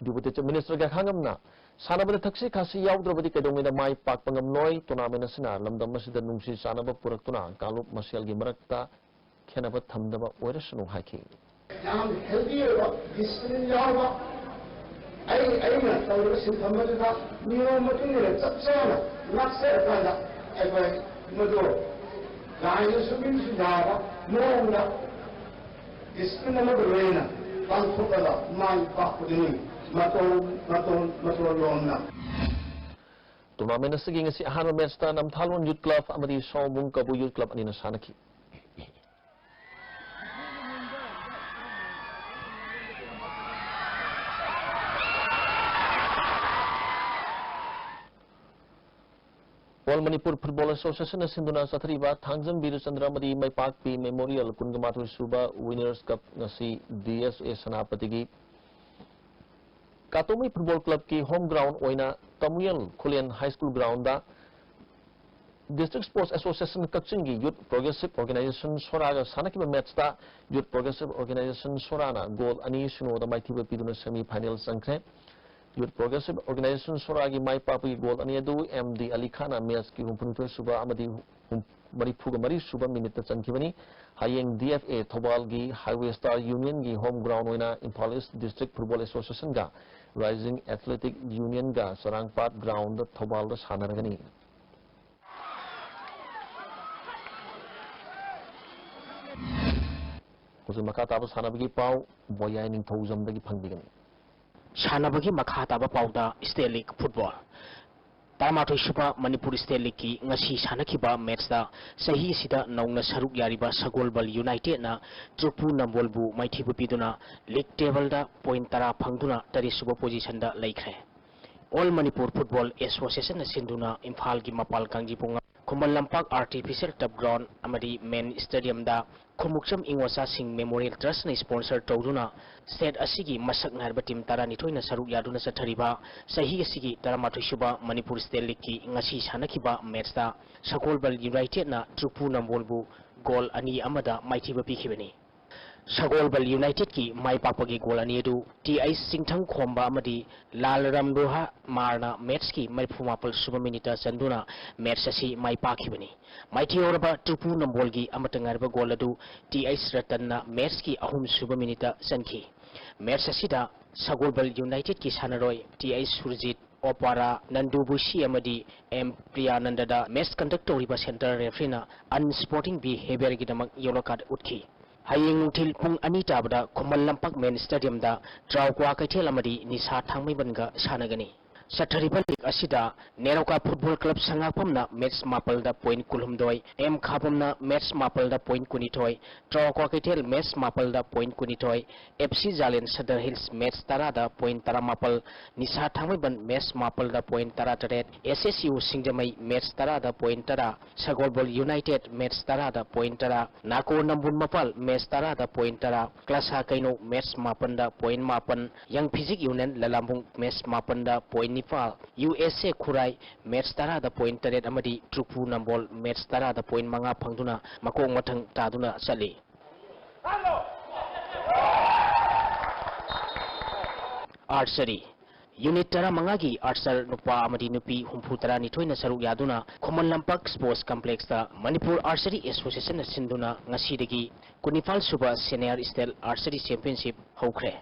Deputy Chief Minister ꯒꯦꯈꯥꯉꯝꯅ ꯁꯥꯟꯅꯕꯗ ꯊꯛꯁꯤ ꯈꯥꯁꯤ ꯌꯥꯎꯗ꯭ꯔꯕꯗꯤ ꯀꯩꯗꯧꯉꯩꯗ ꯃꯥꯏ ꯄꯥꯛꯄ ꯉꯝꯂꯣꯏ꯫ Tournament ꯑꯁꯤꯅ ꯂꯝꯗꯝ ꯑꯁꯤꯗ ꯅꯨꯡꯁꯤ ꯆꯥꯟꯅꯕ ꯄꯨꯔꯛꯇꯨꯅ ꯀꯥꯡꯂꯨꯞ ꯃꯁꯦꯜꯒꯤ ꯃꯔꯛꯇ ꯈꯦꯟꯅꯕ ꯊꯝꯗꯕ ꯑꯣꯏꯔꯁꯅꯨ ꯍꯥꯏꯈꯤ꯫ ꯌꯥꯝ healthy ꯑꯣꯏꯕ, discipline ꯌꯥꯎꯕ, ꯑꯩ, ꯑꯩꯅ ꯇꯧꯔꯤꯕ ꯁꯤꯟꯐꯝ ꯑꯗꯨꯗ ꯅꯤꯌꯣꯝ ꯃꯇꯨꯡ ꯏꯟꯅ ꯆꯞ ꯆꯥꯅ ꯉꯥꯛꯆꯔꯀꯥꯟꯗ ꯑꯩꯈꯣꯏ ꯃꯗꯨ ꯂꯥꯏꯅꯁꯨ ꯃꯤꯅꯁꯨ ꯌꯥꯕ ꯃꯑꯣꯡꯗ discipline ꯑꯃꯒ ꯂꯣꯏꯅꯅ ꯄꯥꯡꯊꯣꯛꯂꯒ ꯃꯥꯏ ꯄꯥꯛꯄꯗꯨꯅꯤ ꯃꯇꯣꯟ, ꯃꯇꯣꯟ, ꯃꯇꯣꯟ ꯂꯣꯝꯅ꯫ Tournament ꯑꯁꯤꯒꯤ ꯉꯁꯤ ꯑꯍꯥꯟꯕ matchꯇ ꯅꯝꯊꯥꯂꯣꯟ Youth Club ꯑꯃꯗꯤ ꯁꯥꯎꯕꯨꯡ ꯀꯕꯨ Youth Club ꯑꯅꯤꯅ ꯁꯥꯟꯅꯈꯤ꯫ All Manipur Football Associationꯅ ꯁꯤꯟꯗꯨꯅ ꯆꯠꯊꯔꯤꯕ ꯊꯥꯡꯖꯝ ꯕꯤꯔꯆꯟꯗ꯭ꯔ ꯑꯃꯗꯤ ꯃꯩꯄꯥꯛꯄꯤ Memorial ꯀꯨꯟꯒ ꯃꯥꯊꯣꯏ ꯁꯨꯕ Winners Cup ꯉꯁꯤ ꯗꯤ ꯑꯦꯁ ꯑꯦ ꯁꯦꯅꯥꯄꯇꯤꯒꯤ ꯀꯥꯇꯣꯃꯤ Football Clubꯀꯤ home ground ꯑꯣꯏꯅ ꯇꯃꯨꯌꯦꯜ ꯈꯨꯂꯦꯟ High School groundꯗ District Sports Association ꯀꯛꯆꯤꯡꯒꯤ Youth Progressive Organization ꯁꯣꯔꯥꯒ ꯁꯥꯟꯅꯈꯤꯕ ꯃꯦꯠꯁꯇ Youth Progressive Organization ꯁꯣꯔꯥꯅ ꯒꯣꯜ ꯑꯅꯤ ꯁꯤꯅꯣꯗ ꯃꯥꯏꯊꯤꯕ ꯄꯤꯗꯨꯅ ꯁꯦꯃꯤ ꯐꯥꯏꯅꯦꯜ ꯆꯪꯈ꯭ꯔꯦ꯫ Youth Progressive Organization ꯁꯣꯔꯥꯒꯤ ꯃꯥꯏ ꯄꯥꯛꯄꯒꯤ ꯒꯣꯜ ꯑꯅꯤ ꯑꯗꯨ ꯑꯦꯝ ꯗꯤ ꯑꯂꯤ ꯈꯥꯟꯅ ꯃꯦꯠꯁꯀꯤ ꯍꯨꯝꯐꯨꯅꯤꯊꯣꯏ ꯁꯨꯕ ꯑꯃꯗꯤ ꯍꯨꯝ-, ꯃꯔꯤꯐꯨꯒ ꯃꯔꯤ ꯁꯨꯕ ꯃꯤꯅꯤꯠꯇ ꯆꯟꯈꯤꯕꯅꯤ꯫ ꯍꯌꯦꯡ D F A ꯊꯧꯕꯥꯜꯒꯤ Highway Star Unionꯒꯤ home ground ꯑꯣꯏꯅ Imphal East District Football Associationꯒ Rising Athletic Unionꯒ ꯆꯔꯥꯡꯄꯥꯠ ground ꯊꯧꯕꯥꯜꯗ ꯁꯥꯟꯅꯔꯒꯅꯤ꯫ ꯍꯧꯖꯤꯛ ꯃꯈꯥ ꯇꯥꯕ ꯁꯥꯟꯅꯕꯒꯤ ꯄꯥꯎ ꯕꯣꯌꯥꯏ ꯅꯤꯡꯊꯧꯖꯝꯗꯒꯤ ꯐꯪꯕꯤꯒꯅꯤ꯫ ꯁꯥꯟꯅꯕꯒꯤ ꯃꯈꯥ ꯇꯥꯕ ꯄꯥꯎꯗ State League Football꯫ ꯇꯔꯥꯃꯥꯊꯣꯏ ꯁꯨꯕ ꯃꯅꯤꯄꯨꯔ State Leagueꯀꯤ ꯉꯁꯤ ꯁꯥꯟꯅꯈꯤꯕ ꯃꯦꯠꯁꯇ ꯆꯍꯤ ꯑꯁꯤꯗ ꯅꯧꯅ ꯁꯔꯨꯛ ꯌꯥꯔꯤꯕ ꯁꯒꯣꯜꯕꯜ Unitedꯅ ꯇ꯭ꯔꯨꯄꯨ ꯅꯝꯕꯣꯜꯕꯨ ꯃꯥꯏꯊꯤꯕ ꯄꯤꯗꯨꯅ league tableꯗ point ꯇꯔꯥ ꯐꯪꯗꯨꯅ ꯇꯔꯦꯠ ꯁꯨꯕ positionꯗ ꯂꯩꯈ꯭ꯔꯦ꯫ All Manipur Football Associationꯅ ꯁꯤꯟꯗꯨꯅ ꯏꯝꯐꯥꯜꯒꯤ ꯃꯄꯥꯜ ꯀꯥꯡꯖꯩꯕꯨꯡ Khuman Lampak Artificial Turf Ground ꯑꯃꯗꯤ Main Stadiumꯗ ꯈꯨꯃꯨꯛꯆꯝ ꯏꯉꯣꯆꯥꯁꯤꯡ Memorial Trustꯅ sponsor ꯇꯧꯗꯨꯅ state ꯑꯁꯤꯒꯤ ꯃꯁꯛ ꯅꯥꯏꯔꯕ team ꯇꯔꯥꯅꯤꯊꯣꯏꯅ ꯁꯔꯨꯛ ꯌꯥꯗꯨꯅ ꯆꯠꯊꯔꯤꯕ ꯆꯍꯤ ꯑꯁꯤꯒꯤ ꯇꯔꯥꯃꯥꯊꯣꯏ ꯁꯨꯕ ꯃꯅꯤꯄꯨꯔ State Leagueꯀꯤ ꯉꯁꯤ ꯁꯥꯟꯅꯈꯤꯕ ꯃꯦꯠꯁꯇ ꯁꯒꯣꯜꯕꯜ Unitedꯅ ꯇ꯭ꯔꯨꯄꯨ ꯅꯝꯕꯣꯜꯕꯨ ꯒꯣꯜ ꯑꯅꯤ ꯑꯃꯗ ꯃꯥꯏꯊꯤꯕ ꯄꯤꯈꯤꯕꯅꯤ꯫ ꯁꯒꯣꯜꯕꯜ Unitedꯀꯤ ꯃꯥꯏ ꯄꯥꯛꯄꯒꯤ ꯒꯣꯜ ꯑꯅꯤ ꯑꯗꯨ ꯇꯤ ꯑꯩꯆ ꯆꯤꯡꯊꯪ ꯈꯣꯝꯕ ꯑꯃꯗꯤ ꯂꯥꯜ ꯔꯝꯔꯣꯍꯥ ꯃꯥꯔꯅ ꯃꯦꯠꯁꯀꯤ ꯃꯔꯤꯐꯨ ꯃꯥꯄꯜ ꯁꯨꯕ ꯃꯤꯅꯤꯠꯇ ꯆꯟꯗꯨꯅ ꯃꯦꯠꯁ ꯑꯁꯤ ꯃꯥꯏ ꯄꯥꯛꯈꯤꯕꯅꯤ꯫ ꯃꯥꯏꯊꯤꯍꯧꯔꯕ ꯇ꯭ꯔꯨꯄꯨ ꯅꯝꯕꯣꯜꯒꯤ ꯑꯃꯠꯇ ꯉꯥꯏꯔꯕ ꯒꯣꯜ ꯑꯗꯨ ꯇꯤ ꯑꯩꯆ ꯔꯇꯟꯅ ꯃꯦꯠꯁꯀꯤ ꯑꯍꯨꯝ ꯁꯨꯕ ꯃꯤꯅꯤꯠꯇ ꯆꯟꯈꯤ꯫ ꯃꯦꯠꯁ ꯑꯁꯤꯗ ꯁꯒꯣꯜꯕꯜ Unitedꯀꯤ ꯁꯥꯟꯅꯔꯣꯏ ꯇꯤ ꯑꯩꯆ ꯁꯨꯔꯖꯤꯠ, ꯑꯣꯄꯥꯔꯥ, ꯅꯟꯗꯨ ꯕꯨꯏꯁꯤ ꯑꯃꯗꯤ ꯑꯦꯝ ꯄ꯭ꯔꯤꯌꯥꯅꯟꯗꯗ ꯃꯦꯠꯁ conduct ꯇꯧꯔꯤꯕ center refereeꯅ unsporting behaviourꯒꯤꯗꯃꯛ yellow card ꯎꯠꯈꯤ꯫ ꯍꯌꯦꯡ ꯅꯨꯡꯊꯤꯜ ꯄꯨꯡ ꯑꯅꯤ ꯇꯥꯕꯗ ꯈꯨꯃꯟ ꯂꯝꯄꯥꯛ Main Stadiumꯗ ꯇ꯭ꯔꯥꯎ ꯀ꯭ꯋꯥꯀꯩꯊꯦꯜ ꯑꯃꯗꯤ ꯅꯤꯁꯥ ꯊꯥꯡꯃꯩꯕꯟꯒ ꯁꯥꯟꯅꯒꯅꯤ꯫ ꯆꯠꯊꯔꯤꯕ league ꯑꯁꯤꯗ ꯅꯦꯔꯣꯀꯥ Football Club ꯁꯉꯥꯛꯐꯝꯅ ꯃꯦꯠꯁ ꯃꯥꯄꯜꯗ point ꯀꯨꯟꯍꯨꯝꯗꯣꯏ, ꯑꯦꯝ ꯈꯥꯕꯝꯅ ꯃꯦꯠꯁ ꯃꯥꯄꯜꯗ point ꯀꯨꯟꯅꯤꯊꯣꯏ, ꯇ꯭ꯔꯥꯎ ꯀ꯭ꯋꯥꯀꯩꯊꯦꯜ ꯃꯦꯠꯁ ꯃꯥꯄꯜꯗ point ꯀꯨꯟꯅꯤꯊꯣꯏ, ꯑꯦꯐ ꯁꯤ ꯖꯥꯂꯦꯟ ꯁꯗꯔ ꯍꯤꯜꯁ ꯃꯦꯠꯁ ꯇꯔꯥꯗ point ꯇꯔꯥꯃꯥꯄꯜ, ꯅꯤꯁꯥ ꯊꯥꯡꯃꯩꯕꯟ ꯃꯦꯠꯁ ꯃꯥꯄꯜꯗ point ꯇꯔꯥꯇꯔꯦꯠ, ꯑꯦꯁ ꯑꯦꯁ ꯌꯨ ꯁꯤꯡꯖꯃꯩ ꯃꯦꯠꯁ ꯇꯔꯥꯗ point ꯇꯔꯥ, ꯁꯒꯣꯜꯕꯜ United ꯃꯦꯠꯁ ꯇꯔꯥꯗ point ꯇꯔꯥ, ꯅꯥꯀꯣ ꯅꯝꯕꯨꯜ ꯃꯄꯥꯜ ꯃꯦꯠꯁ ꯇꯔꯥꯗ point ꯇꯔꯥ, ꯀ꯭ꯂꯥꯁꯥ ꯀꯩꯅꯧ ꯃꯦꯠꯁ ꯃꯥꯄꯟꯗ point ꯃꯥꯄꯟ, ꯌꯪ ꯐꯤꯖꯤꯛ ꯌꯨꯅꯤꯌꯟ ꯂꯂꯥꯝꯕꯨꯡ ꯃꯦꯠꯁ ꯃꯥꯄꯟꯗ point ꯏꯝꯐꯥꯜ, ꯌꯨ ꯑꯦꯁ ꯑꯦ ꯈꯨꯔꯥꯏ ꯃꯦꯠꯁ ꯇꯔꯥꯗ ꯄꯣꯏꯟꯠ ꯇꯔꯦꯠ ꯑꯃꯗꯤ ꯇ꯭ꯔꯨꯄꯨ ꯅꯝꯕꯣꯜ ꯃꯦꯠꯁ ꯇꯔꯥꯗ ꯄꯣꯏꯟꯠ ꯃꯉꯥ ꯐꯪꯗꯨꯅ ꯃꯀꯣꯛ ꯃꯊꯪ ꯇꯥꯗꯨꯅ ꯆꯠꯂꯤ꯫ ꯑꯥꯔꯆꯔꯤ, ꯌꯨꯅꯤꯠ ꯇꯔꯥꯃꯉꯥꯒꯤ ꯑꯥꯔꯆꯔ ꯅꯨꯄꯥ ꯑꯃꯗꯤ ꯅꯨꯄꯤ ꯍꯨꯝꯐꯨ ꯇꯔꯥꯅꯤꯊꯣꯏꯅ ꯁꯔꯨꯛ ꯌꯥꯗꯨꯅ ꯈꯨꯃꯟ ꯂꯝꯄꯥꯛ ꯁ꯭ꯄꯣꯔꯠꯁ ꯀꯝꯄ꯭ꯂꯦꯛꯁꯇ ꯃꯅꯤꯄꯨꯔ ꯑꯥꯔꯆꯔꯤ ꯑꯦꯁꯣꯁꯤꯌꯦꯁꯟꯅ ꯁꯤꯟꯗꯨꯅ ꯉꯁꯤꯗꯒꯤ ꯀꯨꯟꯅꯤꯄꯥꯜ ꯁꯨꯕ ꯁꯦꯅꯤꯌꯔ ꯁ꯭ꯇꯦꯠ ꯑꯥꯔꯆꯔꯤ ꯆꯦꯝꯄꯤꯌꯟꯁꯤꯞ ꯍꯧꯈ꯭ꯔꯦ꯫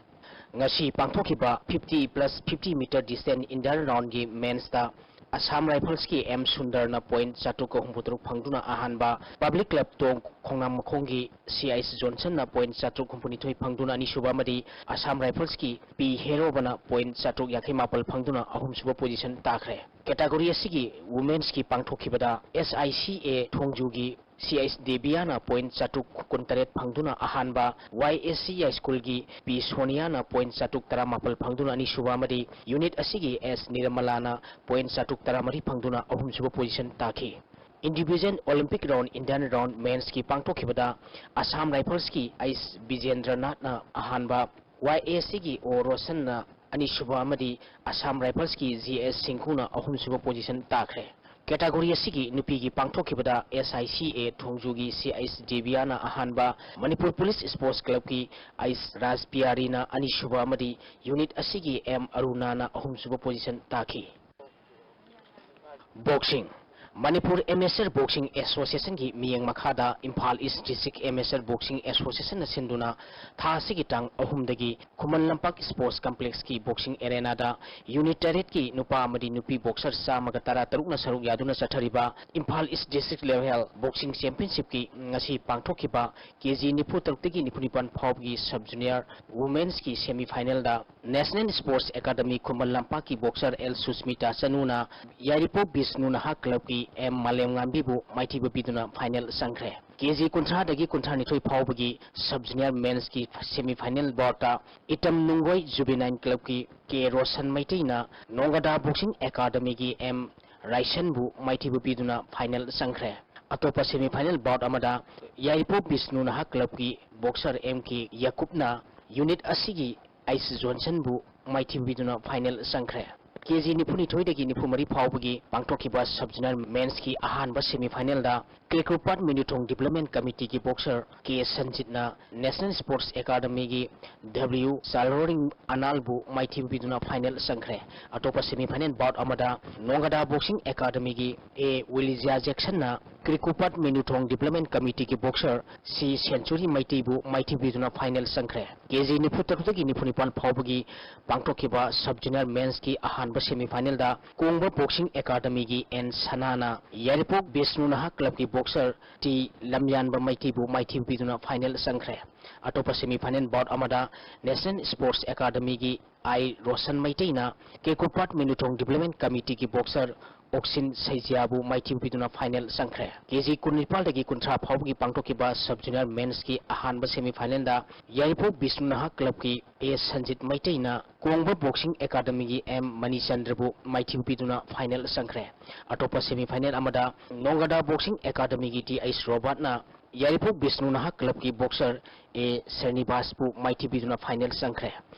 ꯉꯁꯤ ꯄꯥꯡꯊꯣꯛꯈꯤꯕ fifty plus fifty metre distance Indian ꯔꯥꯎꯟꯒꯤ ꯃꯦꯟꯁꯇ ꯑꯁꯥꯝ ꯔꯥꯏꯐꯜꯁꯀꯤ ꯑꯦꯝ ꯁꯨꯟꯗꯔꯅ ꯄꯣꯏꯟꯠ ꯆꯥꯇ꯭ꯔꯨꯛꯀ ꯍꯨꯝꯐꯨꯇꯔꯨꯛ ꯐꯪꯗꯨꯅ ꯑꯍꯥꯟꯕ, ꯄꯕ꯭ꯂꯤꯛ ꯀ꯭ꯂꯕ ꯇꯣꯡ ꯈꯣꯡꯅꯥꯡꯃꯈꯣꯡꯒꯤ ꯁꯤ ꯑꯩꯆ ꯖꯣꯟꯁꯟꯅ ꯄꯣꯏꯟꯠ ꯆꯥꯇ꯭ꯔꯨꯛ ꯍꯨꯝꯐꯨꯅꯤꯊꯣꯏ ꯐꯪꯗꯨꯅ ꯑꯅꯤꯁꯨꯕ ꯑꯃꯗꯤ ꯑꯁꯥꯝ ꯔꯥꯏꯐꯜꯁꯀꯤ ꯄꯤ ꯍꯦꯔꯣꯕꯅ ꯄꯣꯏꯟꯠ ꯆꯥꯇ꯭ꯔꯨꯛ ꯌꯥꯡꯈꯩ ꯃꯥꯄꯜ ꯐꯪꯗꯨꯅ ꯑꯍꯨꯝꯁꯨꯕ ꯄꯣꯖꯤꯁꯟ ꯇꯥꯈ꯭ꯔꯦ꯫ ꯀꯦꯇꯥꯒꯣꯔꯤ ꯑꯁꯤꯒꯤ ꯋꯨꯃꯦꯟꯁꯀꯤ ꯄꯥꯡꯊꯣꯛꯈꯤꯕꯗ ꯑꯦꯁ ꯑꯥꯏ ꯁꯤ ꯑꯦ ꯊꯣꯡꯖꯨꯒꯤ ꯁꯤ ꯑꯩꯆ ꯗꯦꯕꯤꯌꯥꯅ ꯄꯣꯏꯟꯠ ꯆꯥꯇ꯭ꯔꯨꯛ ꯀꯨꯟꯇꯔꯦꯠ ꯐꯪꯗꯨꯅ ꯑꯍꯥꯟꯕ, ꯋꯥꯏ ꯑꯦꯁ ꯁꯤ ꯍꯥꯏ ꯁ꯭ꯀꯨꯜꯒꯤ ꯄꯤ ꯁꯣꯅꯤꯌꯥꯅ ꯄꯣꯏꯟꯠ ꯆꯥꯇ꯭ꯔꯨꯛ ꯇꯔꯥꯃꯥꯄꯜ ꯐꯪꯗꯨꯅ ꯑꯅꯤꯁꯨꯕ ꯑꯃꯗꯤ ꯌꯨꯅꯤꯠ ꯑꯁꯤꯒꯤ ꯑꯦꯁ ꯅꯤꯔꯃꯂꯥꯅ ꯄꯣꯏꯟꯠ ꯆꯥꯇ꯭ꯔꯨꯛ ꯇꯔꯥꯃꯔꯤ ꯐꯪꯗꯨꯅ ꯑꯍꯨꯝꯁꯨꯕ ꯄꯣꯖꯤꯁꯟ ꯇꯥꯈꯤ꯫ Individual olympic round Indian round ꯃꯦꯟꯁꯀꯤ ꯄꯥꯡꯊꯣꯛꯈꯤꯕꯗ ꯑꯁꯥꯝ ꯔꯥꯏꯐꯜꯁꯀꯤ ꯑꯩꯆ ꯕꯤꯖꯦꯟꯗ꯭ꯔꯅꯥꯊꯅ ꯑꯍꯥꯟꯕ, ꯋꯥꯏ ꯑꯦ ꯁꯤꯒꯤ ꯑꯣ ꯔꯣꯁꯟꯅ ꯑꯅꯤꯁꯨꯕ ꯑꯃꯗꯤ ꯑꯁꯥꯝ ꯔꯥꯏꯐꯜꯁꯀꯤ ꯖꯤ ꯑꯦꯁ ꯁꯤꯡꯈꯨꯅ ꯑꯍꯨꯝꯁꯨꯕ ꯄꯣꯖꯤꯁꯟ ꯇꯥꯈ꯭ꯔꯦ꯫ ꯀꯦꯇꯥꯒꯣꯔꯤ ꯑꯁꯤꯒꯤ ꯅꯨꯄꯤꯒꯤ ꯄꯥꯡꯊꯣꯛꯈꯤꯕꯗ ꯑꯦꯁ ꯑꯥꯏ ꯁꯤ ꯑꯦ ꯊꯣꯡꯖꯨꯒꯤ ꯁꯤ ꯑꯩꯆ ꯗꯦꯕꯤꯌꯥꯅ ꯑꯍꯥꯟꯕ, ꯃꯅꯤꯄꯨꯔ ꯄꯨꯂꯤꯁ ꯁ꯭ꯄꯣꯔꯠꯁ ꯀ꯭ꯂꯕꯀꯤ ꯑꯩꯆ ꯔꯥꯖꯄꯤꯌꯥꯔꯤꯅ ꯑꯅꯤꯁꯨꯕ ꯑꯃꯗꯤ ꯌꯨꯅꯤꯠ ꯑꯁꯤꯒꯤ ꯑꯦꯝ ꯑꯔꯨꯅꯥꯅ ꯑꯍꯨꯝꯁꯨꯕ ꯄꯣꯖꯤꯁꯟ ꯇꯥꯈꯤ꯫ ꯕꯣꯛꯁꯤꯡ꯫ ꯃꯅꯤꯄꯨꯔ ꯑꯦꯃꯦꯆꯔ ꯕꯣꯛꯁꯤꯡ ꯑꯦꯁꯣꯁꯤꯌꯦꯁꯟꯒꯤ ꯃꯤꯠꯌꯦꯡ ꯃꯈꯥꯗ ꯏꯝꯐꯥꯜ ꯏꯁ ꯗꯤꯁꯇ꯭ꯔꯤꯛ ꯑꯦꯃꯦꯆꯔ ꯕꯣꯛꯁꯤꯡ ꯑꯦꯁꯣꯁꯤꯌꯦꯁꯟꯅ ꯁꯤꯟꯗꯨꯅ ꯊꯥ ꯑꯁꯤꯒꯤ ꯇꯥꯡ ꯑꯍꯨꯝꯗꯒꯤ Khuman Lampak sports ꯀꯝꯄ꯭ꯂꯦꯛꯁꯀꯤ boxing ꯑꯦꯔꯦꯅꯥꯗ unit ꯇꯔꯦꯠꯀꯤ ꯅꯨꯄꯥ ꯑꯃꯗꯤ ꯅꯨꯄꯤ ꯕꯣꯛꯁꯔ ꯆꯥꯝꯃꯒ ꯇꯔꯥ ꯇꯔꯨꯛꯅ ꯁꯔꯨꯛ ꯌꯥꯗꯨꯅ ꯆꯠꯊꯔꯤꯕ ꯏꯝꯐꯥꯜ ꯏꯁ ꯗꯤꯁꯇ꯭ꯔꯤꯛ ꯂꯦꯚꯦꯜ ꯕꯣꯛꯁꯤꯡ ꯆꯦꯝꯄꯤꯌꯟꯁꯤꯞꯀꯤ ꯉꯁꯤ ꯄꯥꯡꯊꯣꯛꯈꯤꯕ ꯀꯦ ꯖꯤ ꯅꯤꯐꯨ ꯇꯔꯨꯛꯇꯒꯤ ꯅꯤꯐꯨ ꯅꯤꯄꯥꯟ ꯐꯥꯎꯕꯒꯤ ꯁꯕ ꯖꯨꯅꯤꯌꯔ ꯋꯨꯃꯦꯟꯁꯀꯤ ꯁꯦꯃꯤ ꯐꯥꯏꯅꯦꯜꯗ ꯅꯦꯁꯅꯦꯜ ꯁ꯭ꯄꯣꯔꯠꯁ ꯑꯦꯀꯥꯗꯃꯤ ꯈꯨꯃꯟ ꯂꯝꯄꯥꯛꯀꯤ ꯕꯣꯛꯁꯔ ꯑꯦꯜ ꯁꯨꯁꯃꯤꯇꯥ ꯆꯅꯨꯅ ꯌꯥꯏꯔꯤꯄꯣꯛ ꯕꯤꯁꯅꯨ ꯅꯍꯥ ꯀ꯭ꯂꯕꯀꯤ ꯑꯦꯝ ꯃꯥꯂꯦꯝꯉꯥꯟꯕꯤꯕꯨ ꯃꯥꯏꯊꯤꯕ ꯄꯤꯗꯨꯅ ꯐꯥꯏꯅꯦꯜ ꯆꯪꯈ꯭ꯔꯦ꯫ ꯀꯦ ꯖꯤ ꯀꯨꯟꯊ꯭ꯔꯥꯗꯒꯤ ꯀꯨꯟꯊ꯭ꯔꯥꯅꯤꯊꯣꯏ ꯐꯥꯎꯕꯒꯤ sub junior ꯃꯦꯟꯁꯀꯤ semi final ꯕꯥꯎꯠꯇ item ꯅꯨꯡꯒꯣꯏ ꯖꯨꯕꯤꯅꯥꯏꯟ ꯀ꯭ꯂꯕꯀꯤ ꯀꯦ ꯔꯣꯁꯟ ꯃꯩꯇꯩꯅ ꯅꯣꯡꯒꯗꯥ ꯕꯣꯛꯁꯤꯡ ꯑꯦꯀꯥꯗꯃꯤꯒꯤ ꯑꯦꯝ ꯔꯥꯏꯁꯟꯕꯨ ꯃꯥꯏꯊꯤꯕ ꯄꯤꯗꯨꯅ ꯐꯥꯏꯅꯦꯜ ꯆꯪꯈ꯭ꯔꯦ꯫ ꯑꯇꯣꯞꯄ ꯁꯦꯃꯤ ꯐꯥꯏꯅꯦꯜ ꯕꯥꯎꯠ ꯑꯃꯗ ꯌꯥꯏꯔꯤꯄꯣꯛ ꯕꯤꯁꯅꯨ ꯅꯍꯥ ꯀ꯭ꯂꯕꯀꯤ ꯕꯣꯛꯁꯔ ꯑꯦꯝ ꯀꯦ ꯌꯥꯀꯨꯞꯅ ꯌꯨꯅꯤꯠ ꯑꯁꯤꯒꯤ ꯑꯩꯆ ꯖꯣꯟꯁꯟꯕꯨ ꯃꯥꯏꯊꯤꯕ ꯄꯤꯗꯨꯅ ꯐꯥꯏꯅꯦꯜ ꯆꯪꯈ꯭ꯔꯦ꯫ ꯀꯦ ꯖꯤ ꯅꯤꯐꯨꯅꯤꯊꯣꯏꯗꯒꯤ ꯅꯤꯐꯨꯃꯔꯤ ꯐꯥꯎꯕꯒꯤ ꯄꯥꯡꯊꯣꯛꯈꯤꯕ sub junior men's ꯀꯤ ꯑꯍꯥꯟꯕ semi final ꯗ ꯀꯦꯀ꯭ꯔꯨꯄꯥꯠ ꯃꯤꯅꯨꯊꯣꯡ Development Committee ꯒꯤ boxer ꯀꯦ ꯁꯟꯖꯤꯠꯅ National Sports Academy ꯒꯤ W ꯆꯥꯜꯍꯣꯔꯤꯡ ꯑꯅꯥꯜꯕꯨ ꯃꯥꯏꯊꯤꯕ ꯄꯤꯗꯨꯅ final ꯆꯪꯈ꯭ꯔꯦ꯫ ꯑꯇꯣꯞꯄ semi final bout ꯑꯃꯗ ꯅꯣꯡꯒꯗꯥ Boxing Academy ꯒꯤ ꯑꯦ ꯋꯤꯂꯤꯖꯤꯌꯥ ꯖꯦꯛꯁꯟꯅ ꯀ꯭ꯔꯤꯀꯨꯄꯥꯠ ꯃꯤꯅꯨꯊꯣꯡ Development Committee ꯒꯤ boxer ꯁꯤ ꯁꯦꯟꯆꯨꯔꯤ ꯃꯩꯇꯩꯕꯨ ꯃꯥꯏꯊꯤꯕ ꯄꯤꯗꯨꯅ final ꯆꯪꯈ꯭ꯔꯦ꯫ ꯀꯦ ꯖꯤ ꯅꯤꯐꯨ ꯇꯔꯨꯛꯇꯒꯤ ꯅꯤꯐꯨ ꯅꯤꯄꯥꯟ ꯐꯥꯎꯕꯒꯤ ꯄꯥꯡꯊꯣꯛꯈꯤꯕ sub junior men's ꯀꯤ ꯑꯍꯥꯟꯕ semi final ꯗ ꯀꯣꯡꯕ Boxing Academy ꯒꯤ ꯑꯦꯟ ꯁꯅꯥꯅ ꯌꯥꯏꯔꯤꯄꯣꯛ ꯕꯤꯁꯅꯨ ꯅꯍꯥ club ꯀꯤ boxer ꯇꯤ ꯂꯝꯌꯥꯟꯕ ꯃꯩꯇꯩꯕꯨ ꯃꯥꯏꯊꯤꯕ ꯄꯤꯗꯨꯅ final ꯆꯪꯈ꯭ꯔꯦ꯫ ꯑꯇꯣꯞꯄ semi final bout ꯑꯃꯗ National Sports Academy ꯒꯤ ꯑꯥꯏ ꯔꯣꯁꯟ ꯃꯩꯇꯩꯅ ꯀꯦꯀꯨꯄꯥꯠ ꯃꯤꯅꯨꯊꯣꯡ Development Committee ꯒꯤ boxer ꯑꯣꯛꯁꯤꯟ ꯁꯩꯖꯤꯌꯥꯕꯨ ꯃꯥꯏꯊꯤꯕ ꯄꯤꯗꯨꯅ final ꯆꯪꯈ꯭ꯔꯦ꯫ ꯀꯦ ꯖꯤ ꯀꯨꯟꯅꯤꯄꯥꯜꯗꯒꯤ ꯀꯨꯟꯊ꯭ꯔꯥ ꯐꯥꯎꯕꯒꯤ ꯄꯥꯡꯊꯣꯛꯈꯤꯕ sub junior men's ꯀꯤ ꯑꯍꯥꯟꯕ semi final ꯗ ꯌꯥꯏꯔꯤꯄꯣꯛ ꯕꯤꯁꯅꯨ ꯅꯍꯥ club ꯀꯤ ꯑꯦ ꯁꯟꯖꯤꯠ ꯃꯩꯇꯩꯅ ꯀꯣꯡꯕ Boxing Academy ꯒꯤ ꯑꯦꯝ ꯃꯅꯤꯆꯟꯗ꯭ꯔꯕꯨ ꯃꯥꯏꯊꯤꯕ ꯄꯤꯗꯨꯅ final ꯆꯪꯈ꯭ꯔꯦ꯫ ꯑꯇꯣꯞꯄ semi final ꯑꯃꯗ ꯅꯣꯡꯒꯗꯥ Boxing Academy ꯒꯤ ꯇꯤ ꯑꯩꯆ ꯔꯣꯕꯥꯔꯠꯅ ꯌꯥꯏꯔꯤꯄꯣꯛ ꯕꯤꯁꯅꯨ ꯅꯍꯥ club ꯀꯤ boxer ꯑꯦ ꯁ꯭ꯔꯤꯅꯤꯕꯥꯁꯄꯨ ꯃꯥꯏꯊꯤꯕ ꯄꯤꯗꯨꯅ final ꯆꯪꯈ꯭ꯔꯦ꯫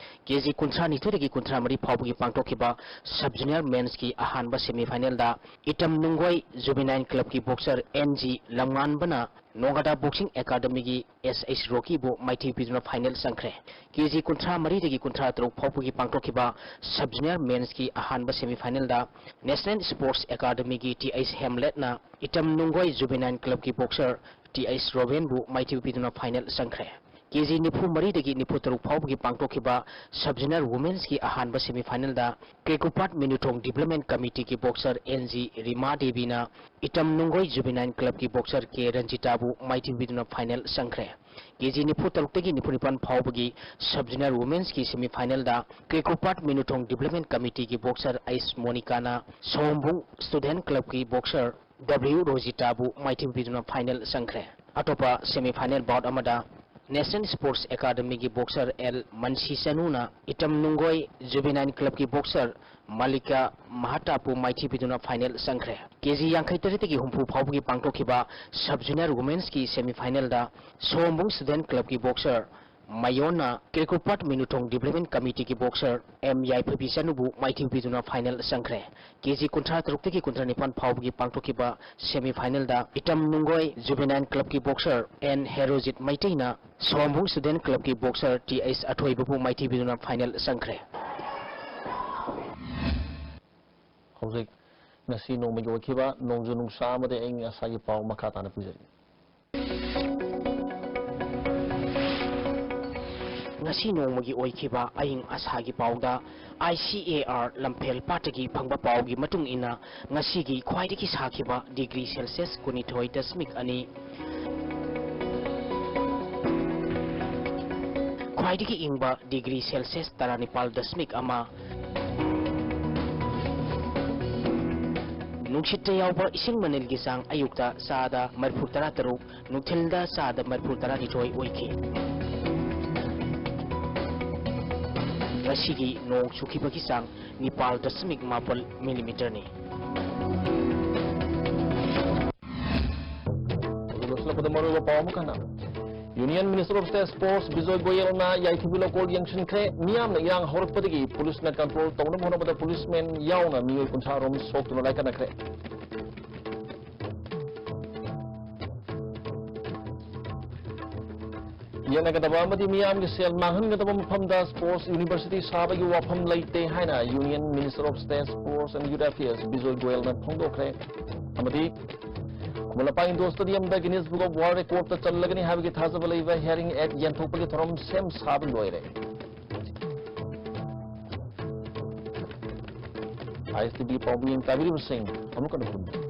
ꯀꯦ ꯖꯤ ꯀꯨꯟꯊ꯭ꯔꯥꯅꯤꯊꯣꯏꯗꯒꯤ ꯀꯨꯟꯊ꯭ꯔꯥꯃꯔꯤ ꯐꯥꯎꯕꯒꯤ ꯄꯥꯡꯊꯣꯛꯈꯤꯕ sub junior men's ꯀꯤ ꯑꯍꯥꯟꯕ semi final ꯗ ꯏꯇꯝ ꯅꯨꯡꯒꯣꯏ Juvenile club ꯀꯤ boxer ꯑꯦꯟ ꯖꯤ ꯂꯝꯉꯥꯟꯕꯅ ꯅꯣꯡꯒꯗꯥ Boxing Academy ꯒꯤ ꯑꯦꯁ ꯑꯩꯆ ꯔꯣꯀꯤꯕꯨ ꯃꯥꯏꯊꯤꯕ ꯄꯤꯗꯨꯅ final ꯆꯪꯈ꯭ꯔꯦ꯫ ꯀꯦ ꯖꯤ ꯀꯨꯟꯊ꯭ꯔꯥꯃꯔꯤꯗꯒꯤ ꯀꯨꯟꯊ꯭ꯔꯥꯇꯔꯨꯛ ꯐꯥꯎꯕꯒꯤ ꯄꯥꯡꯊꯣꯛꯈꯤꯕ sub junior men's ꯀꯤ ꯑꯍꯥꯟꯕ semi final ꯗ National Sports Academy ꯒꯤ T H ꯍꯦꯝꯂꯦꯠꯅ item Nunggoi Juvenile club ꯀꯤ boxer ꯇꯤ ꯑꯩꯆ ꯔꯣꯕꯦꯟꯕꯨ ꯃꯥꯏꯊꯤꯕ ꯄꯤꯗꯨꯅ final ꯆꯪꯈ꯭ꯔꯦ꯫ ꯀꯦ ꯖꯤ ꯅꯤꯐꯨ ꯃꯔꯤꯗꯒꯤ ꯅꯤꯐꯨ ꯇꯔꯨꯛ ꯐꯥꯎꯕꯒꯤ ꯄꯥꯡꯊꯣꯛꯈꯤꯕ sub junior women's ꯀꯤ ꯑꯍꯥꯟꯕ semi final ꯗ ꯀ꯭ꯔꯤꯀꯨꯄꯥꯠ ꯃꯤꯅꯨꯊꯣꯡ Development Committee ꯒꯤ boxer ꯑꯦꯟ ꯖꯤ ꯔꯤꯃꯥ ꯗꯦꯕꯤꯅ ꯏꯇꯝ ꯅꯨꯡꯒꯣꯏ Juvenile club ꯀꯤ boxer ꯀꯦ ꯔꯟꯖꯤꯇꯥꯕꯨ ꯃꯥꯏꯊꯤꯕ ꯄꯤꯗꯨꯅ final ꯆꯪꯈ꯭ꯔꯦ꯫ ꯀꯦ ꯖꯤ ꯅꯤꯐꯨ ꯇꯔꯨꯛꯇꯒꯤ ꯅꯤꯐꯨ ꯅꯤꯄꯥꯟ ꯐꯥꯎꯕꯒꯤ sub junior women's ꯀꯤ semi final ꯗ ꯀ꯭ꯔꯤꯀꯨꯄꯥꯠ ꯃꯤꯅꯨꯊꯣꯡ Development Committee ꯒꯤ boxer ꯑꯩꯁ ꯃꯣꯅꯤꯀꯥꯅ ꯁꯣꯝꯕꯨꯡ Student club ꯀꯤ boxer W ꯔꯣꯖꯤꯇꯥꯕꯨ ꯃꯥꯏꯊꯤꯕ ꯄꯤꯗꯨꯅ final ꯆꯪꯈ꯭ꯔꯦ꯫ ꯑꯇꯣꯞꯄ semi final bout ꯑꯃꯗ National Sports Academy ꯒꯤ boxer L ꯃꯟꯁꯤ ꯆꯅꯨꯅ item Nunggoi Juvenile club ꯀꯤ boxer ꯃꯥꯂꯤꯀꯥ ꯃꯍꯥꯇꯥꯕꯨ ꯃꯥꯏꯊꯤꯕ ꯄꯤꯗꯨꯅ final ꯆꯪꯈ꯭ꯔꯦ꯫ ꯀꯦ ꯖꯤ ꯌꯥꯡꯈꯩ ꯇꯔꯦꯠꯇꯒꯤ ꯍꯨꯝꯐꯨ ꯐꯥꯎꯕꯒꯤ ꯄꯥꯡꯊꯣꯛꯈꯤꯕ sub junior women's ꯀꯤ semi final ꯗ ꯁꯣꯝꯕꯨꯡ Student club ꯀꯤ boxer ꯃꯌꯣꯟꯅ ꯀ꯭ꯔꯤꯀꯨꯄꯥꯠ Minuthong Development Committeeꯒꯤ boxer M ꯌꯥꯏꯐꯕꯤ ꯆꯅꯨꯕꯨ ꯃꯥꯏꯊꯤꯕꯤꯗꯨꯅ final ꯆꯪꯈ꯭ꯔꯦ꯫ KG ꯀꯨꯟꯊ꯭ꯔꯥ ꯇꯔꯨꯛꯇꯒꯤ ꯀꯨꯟꯊ꯭ꯔꯥ ꯅꯤꯄꯥꯟ ꯐꯥꯎꯕꯒꯤ ꯄꯥꯡꯊꯣꯛꯈꯤꯕ semi finalꯗ item Nunggoi Juvenile Clubꯀꯤ boxer N Herojit ꯃꯩꯇꯩꯅ ꯁꯣꯝꯕꯨꯡ Student Clubꯀꯤ boxer T H ꯑꯊꯣꯏꯕꯕꯨ ꯃꯥꯏꯊꯤꯕꯤꯗꯨꯅ final ꯆꯪꯈ꯭ꯔꯦ꯫ ꯍꯧꯖꯤꯛ ꯉꯁꯤ ꯅꯣꯡꯃꯒꯤ ꯑꯣꯏꯈꯤꯕ ꯅꯣꯡꯖꯨ ꯅꯨꯡꯁꯥ ꯑꯃꯗꯤ ꯑꯏꯪ ꯑꯁꯥꯒꯤ ꯄꯥꯎ ꯃꯈꯥ ꯇꯥꯅ ꯄꯤꯖꯔꯤ꯫ ꯉꯁꯤ ꯅꯣꯡꯃꯒꯤ ꯑꯣꯏꯈꯤꯕ ꯑꯏꯪ ꯑꯁꯥꯒꯤ ꯄꯥꯎꯗ, I C A R ꯂꯝꯐꯦꯜ ꯄꯥꯠꯇꯒꯤ ꯐꯪꯕ ꯄꯥꯎꯒꯤ ꯃꯇꯨꯡ ꯏꯟꯅ, ꯉꯁꯤꯒꯤ ꯈ꯭ꯋꯥꯏꯗꯒꯤ ꯁꯥꯈꯤꯕ degree Celsius ꯀꯨꯟꯅꯤꯊꯣꯏ ꯗꯁꯃꯤꯛ ꯑꯅꯤ, ꯈ꯭ꯋꯥꯏꯗꯒꯤ ꯏꯪꯕ degree Celsius ꯇꯔꯥꯅꯤꯄꯥꯜ ꯗꯁꯃꯤꯛ ꯑꯃ, ꯅꯨꯡꯁꯤꯠꯇ ꯌꯥꯎꯕ ꯏꯁꯤꯡ ꯃꯅꯤꯜꯒꯤ ꯆꯥꯡ ꯑꯌꯨꯛꯇ ꯆꯥꯗ ꯃꯔꯤꯐꯨ ꯇꯔꯥ ꯇꯔꯨꯛ, ꯅꯨꯡꯊꯤꯜꯗ ꯆꯥꯗ ꯃꯔꯤꯐꯨ ꯇꯔꯥꯅꯤꯊꯣꯏ ꯑꯣꯏꯈꯤ꯫ ꯉꯁꯤꯒꯤ ꯅꯣꯡ ꯆꯨꯈꯤꯕꯒꯤ ꯆꯥꯡ ꯅꯤꯄꯥꯜ ꯗꯁꯃꯤꯛ ꯃꯥꯄꯜ millimeterꯅꯤ꯫ ꯑꯗꯨꯒ ꯂꯣꯏꯁꯤꯜꯂꯛꯄꯗ ꯃꯔꯨꯑꯣꯏꯕ ꯄꯥꯎ ꯑꯃꯈꯛꯅ, Union Minister of State Sports Bijoy ꯒꯣꯌꯦꯜꯅ ꯌꯥꯏꯐꯕꯤ ꯂꯧꯀꯣꯜ ꯌꯦꯡꯁꯤꯟꯈ꯭ꯔꯦ꯫ ꯃꯤꯌꯥꯝꯅ ꯏꯔꯥꯡ ꯍꯧꯔꯛꯄꯗꯒꯤ ꯄꯨꯂꯤꯁꯅ control ꯇꯧꯅꯕ ꯍꯣꯠꯅꯕꯗ policeman ꯌꯥꯎꯅ ꯃꯤꯑꯣꯏ ꯀꯨꯟꯊ꯭ꯔꯥ ꯔꯣꯝ ꯁꯣꯛꯇꯨꯅ ꯂꯥꯏꯀꯠꯅꯈ꯭ꯔꯦ꯫ ꯌꯦꯠꯅꯒꯗꯕ ꯑꯃꯗꯤ ꯃꯤꯌꯥꯝꯒꯤ ꯁꯦꯜ ꯃꯥꯡꯍꯟꯒꯗꯕ ꯃꯐꯝꯗ sports university ꯁꯥꯕꯒꯤ ꯋꯥꯐꯝ ꯂꯩꯇꯦ ꯍꯥꯏꯅ Union Minister of State Sports and Youth Affairs Bijoy ꯒꯣꯌꯜꯅ ꯐꯣꯡꯗꯣꯛꯈ꯭ꯔꯦ꯫ ꯑꯃꯗꯤ Khuman Lampak indoor stadiumꯗ Guinness Book of World Recordꯇ ꯆꯜꯂꯒꯅꯤ ꯍꯥꯏꯕꯒꯤ ꯊꯥꯖꯕ ꯂꯩꯕ hearing aid ꯌꯦꯟꯊꯣꯛꯄꯒꯤ ꯊꯧꯔꯝ ꯁꯦꯝ ꯁꯥꯕ ꯂꯣꯏꯔꯦ꯫ ISTV ꯄꯥꯎꯃꯤ ꯇꯥꯕꯤꯔꯤꯕꯁꯤꯡ ꯑꯃꯨꯛꯀ ꯍꯟꯅ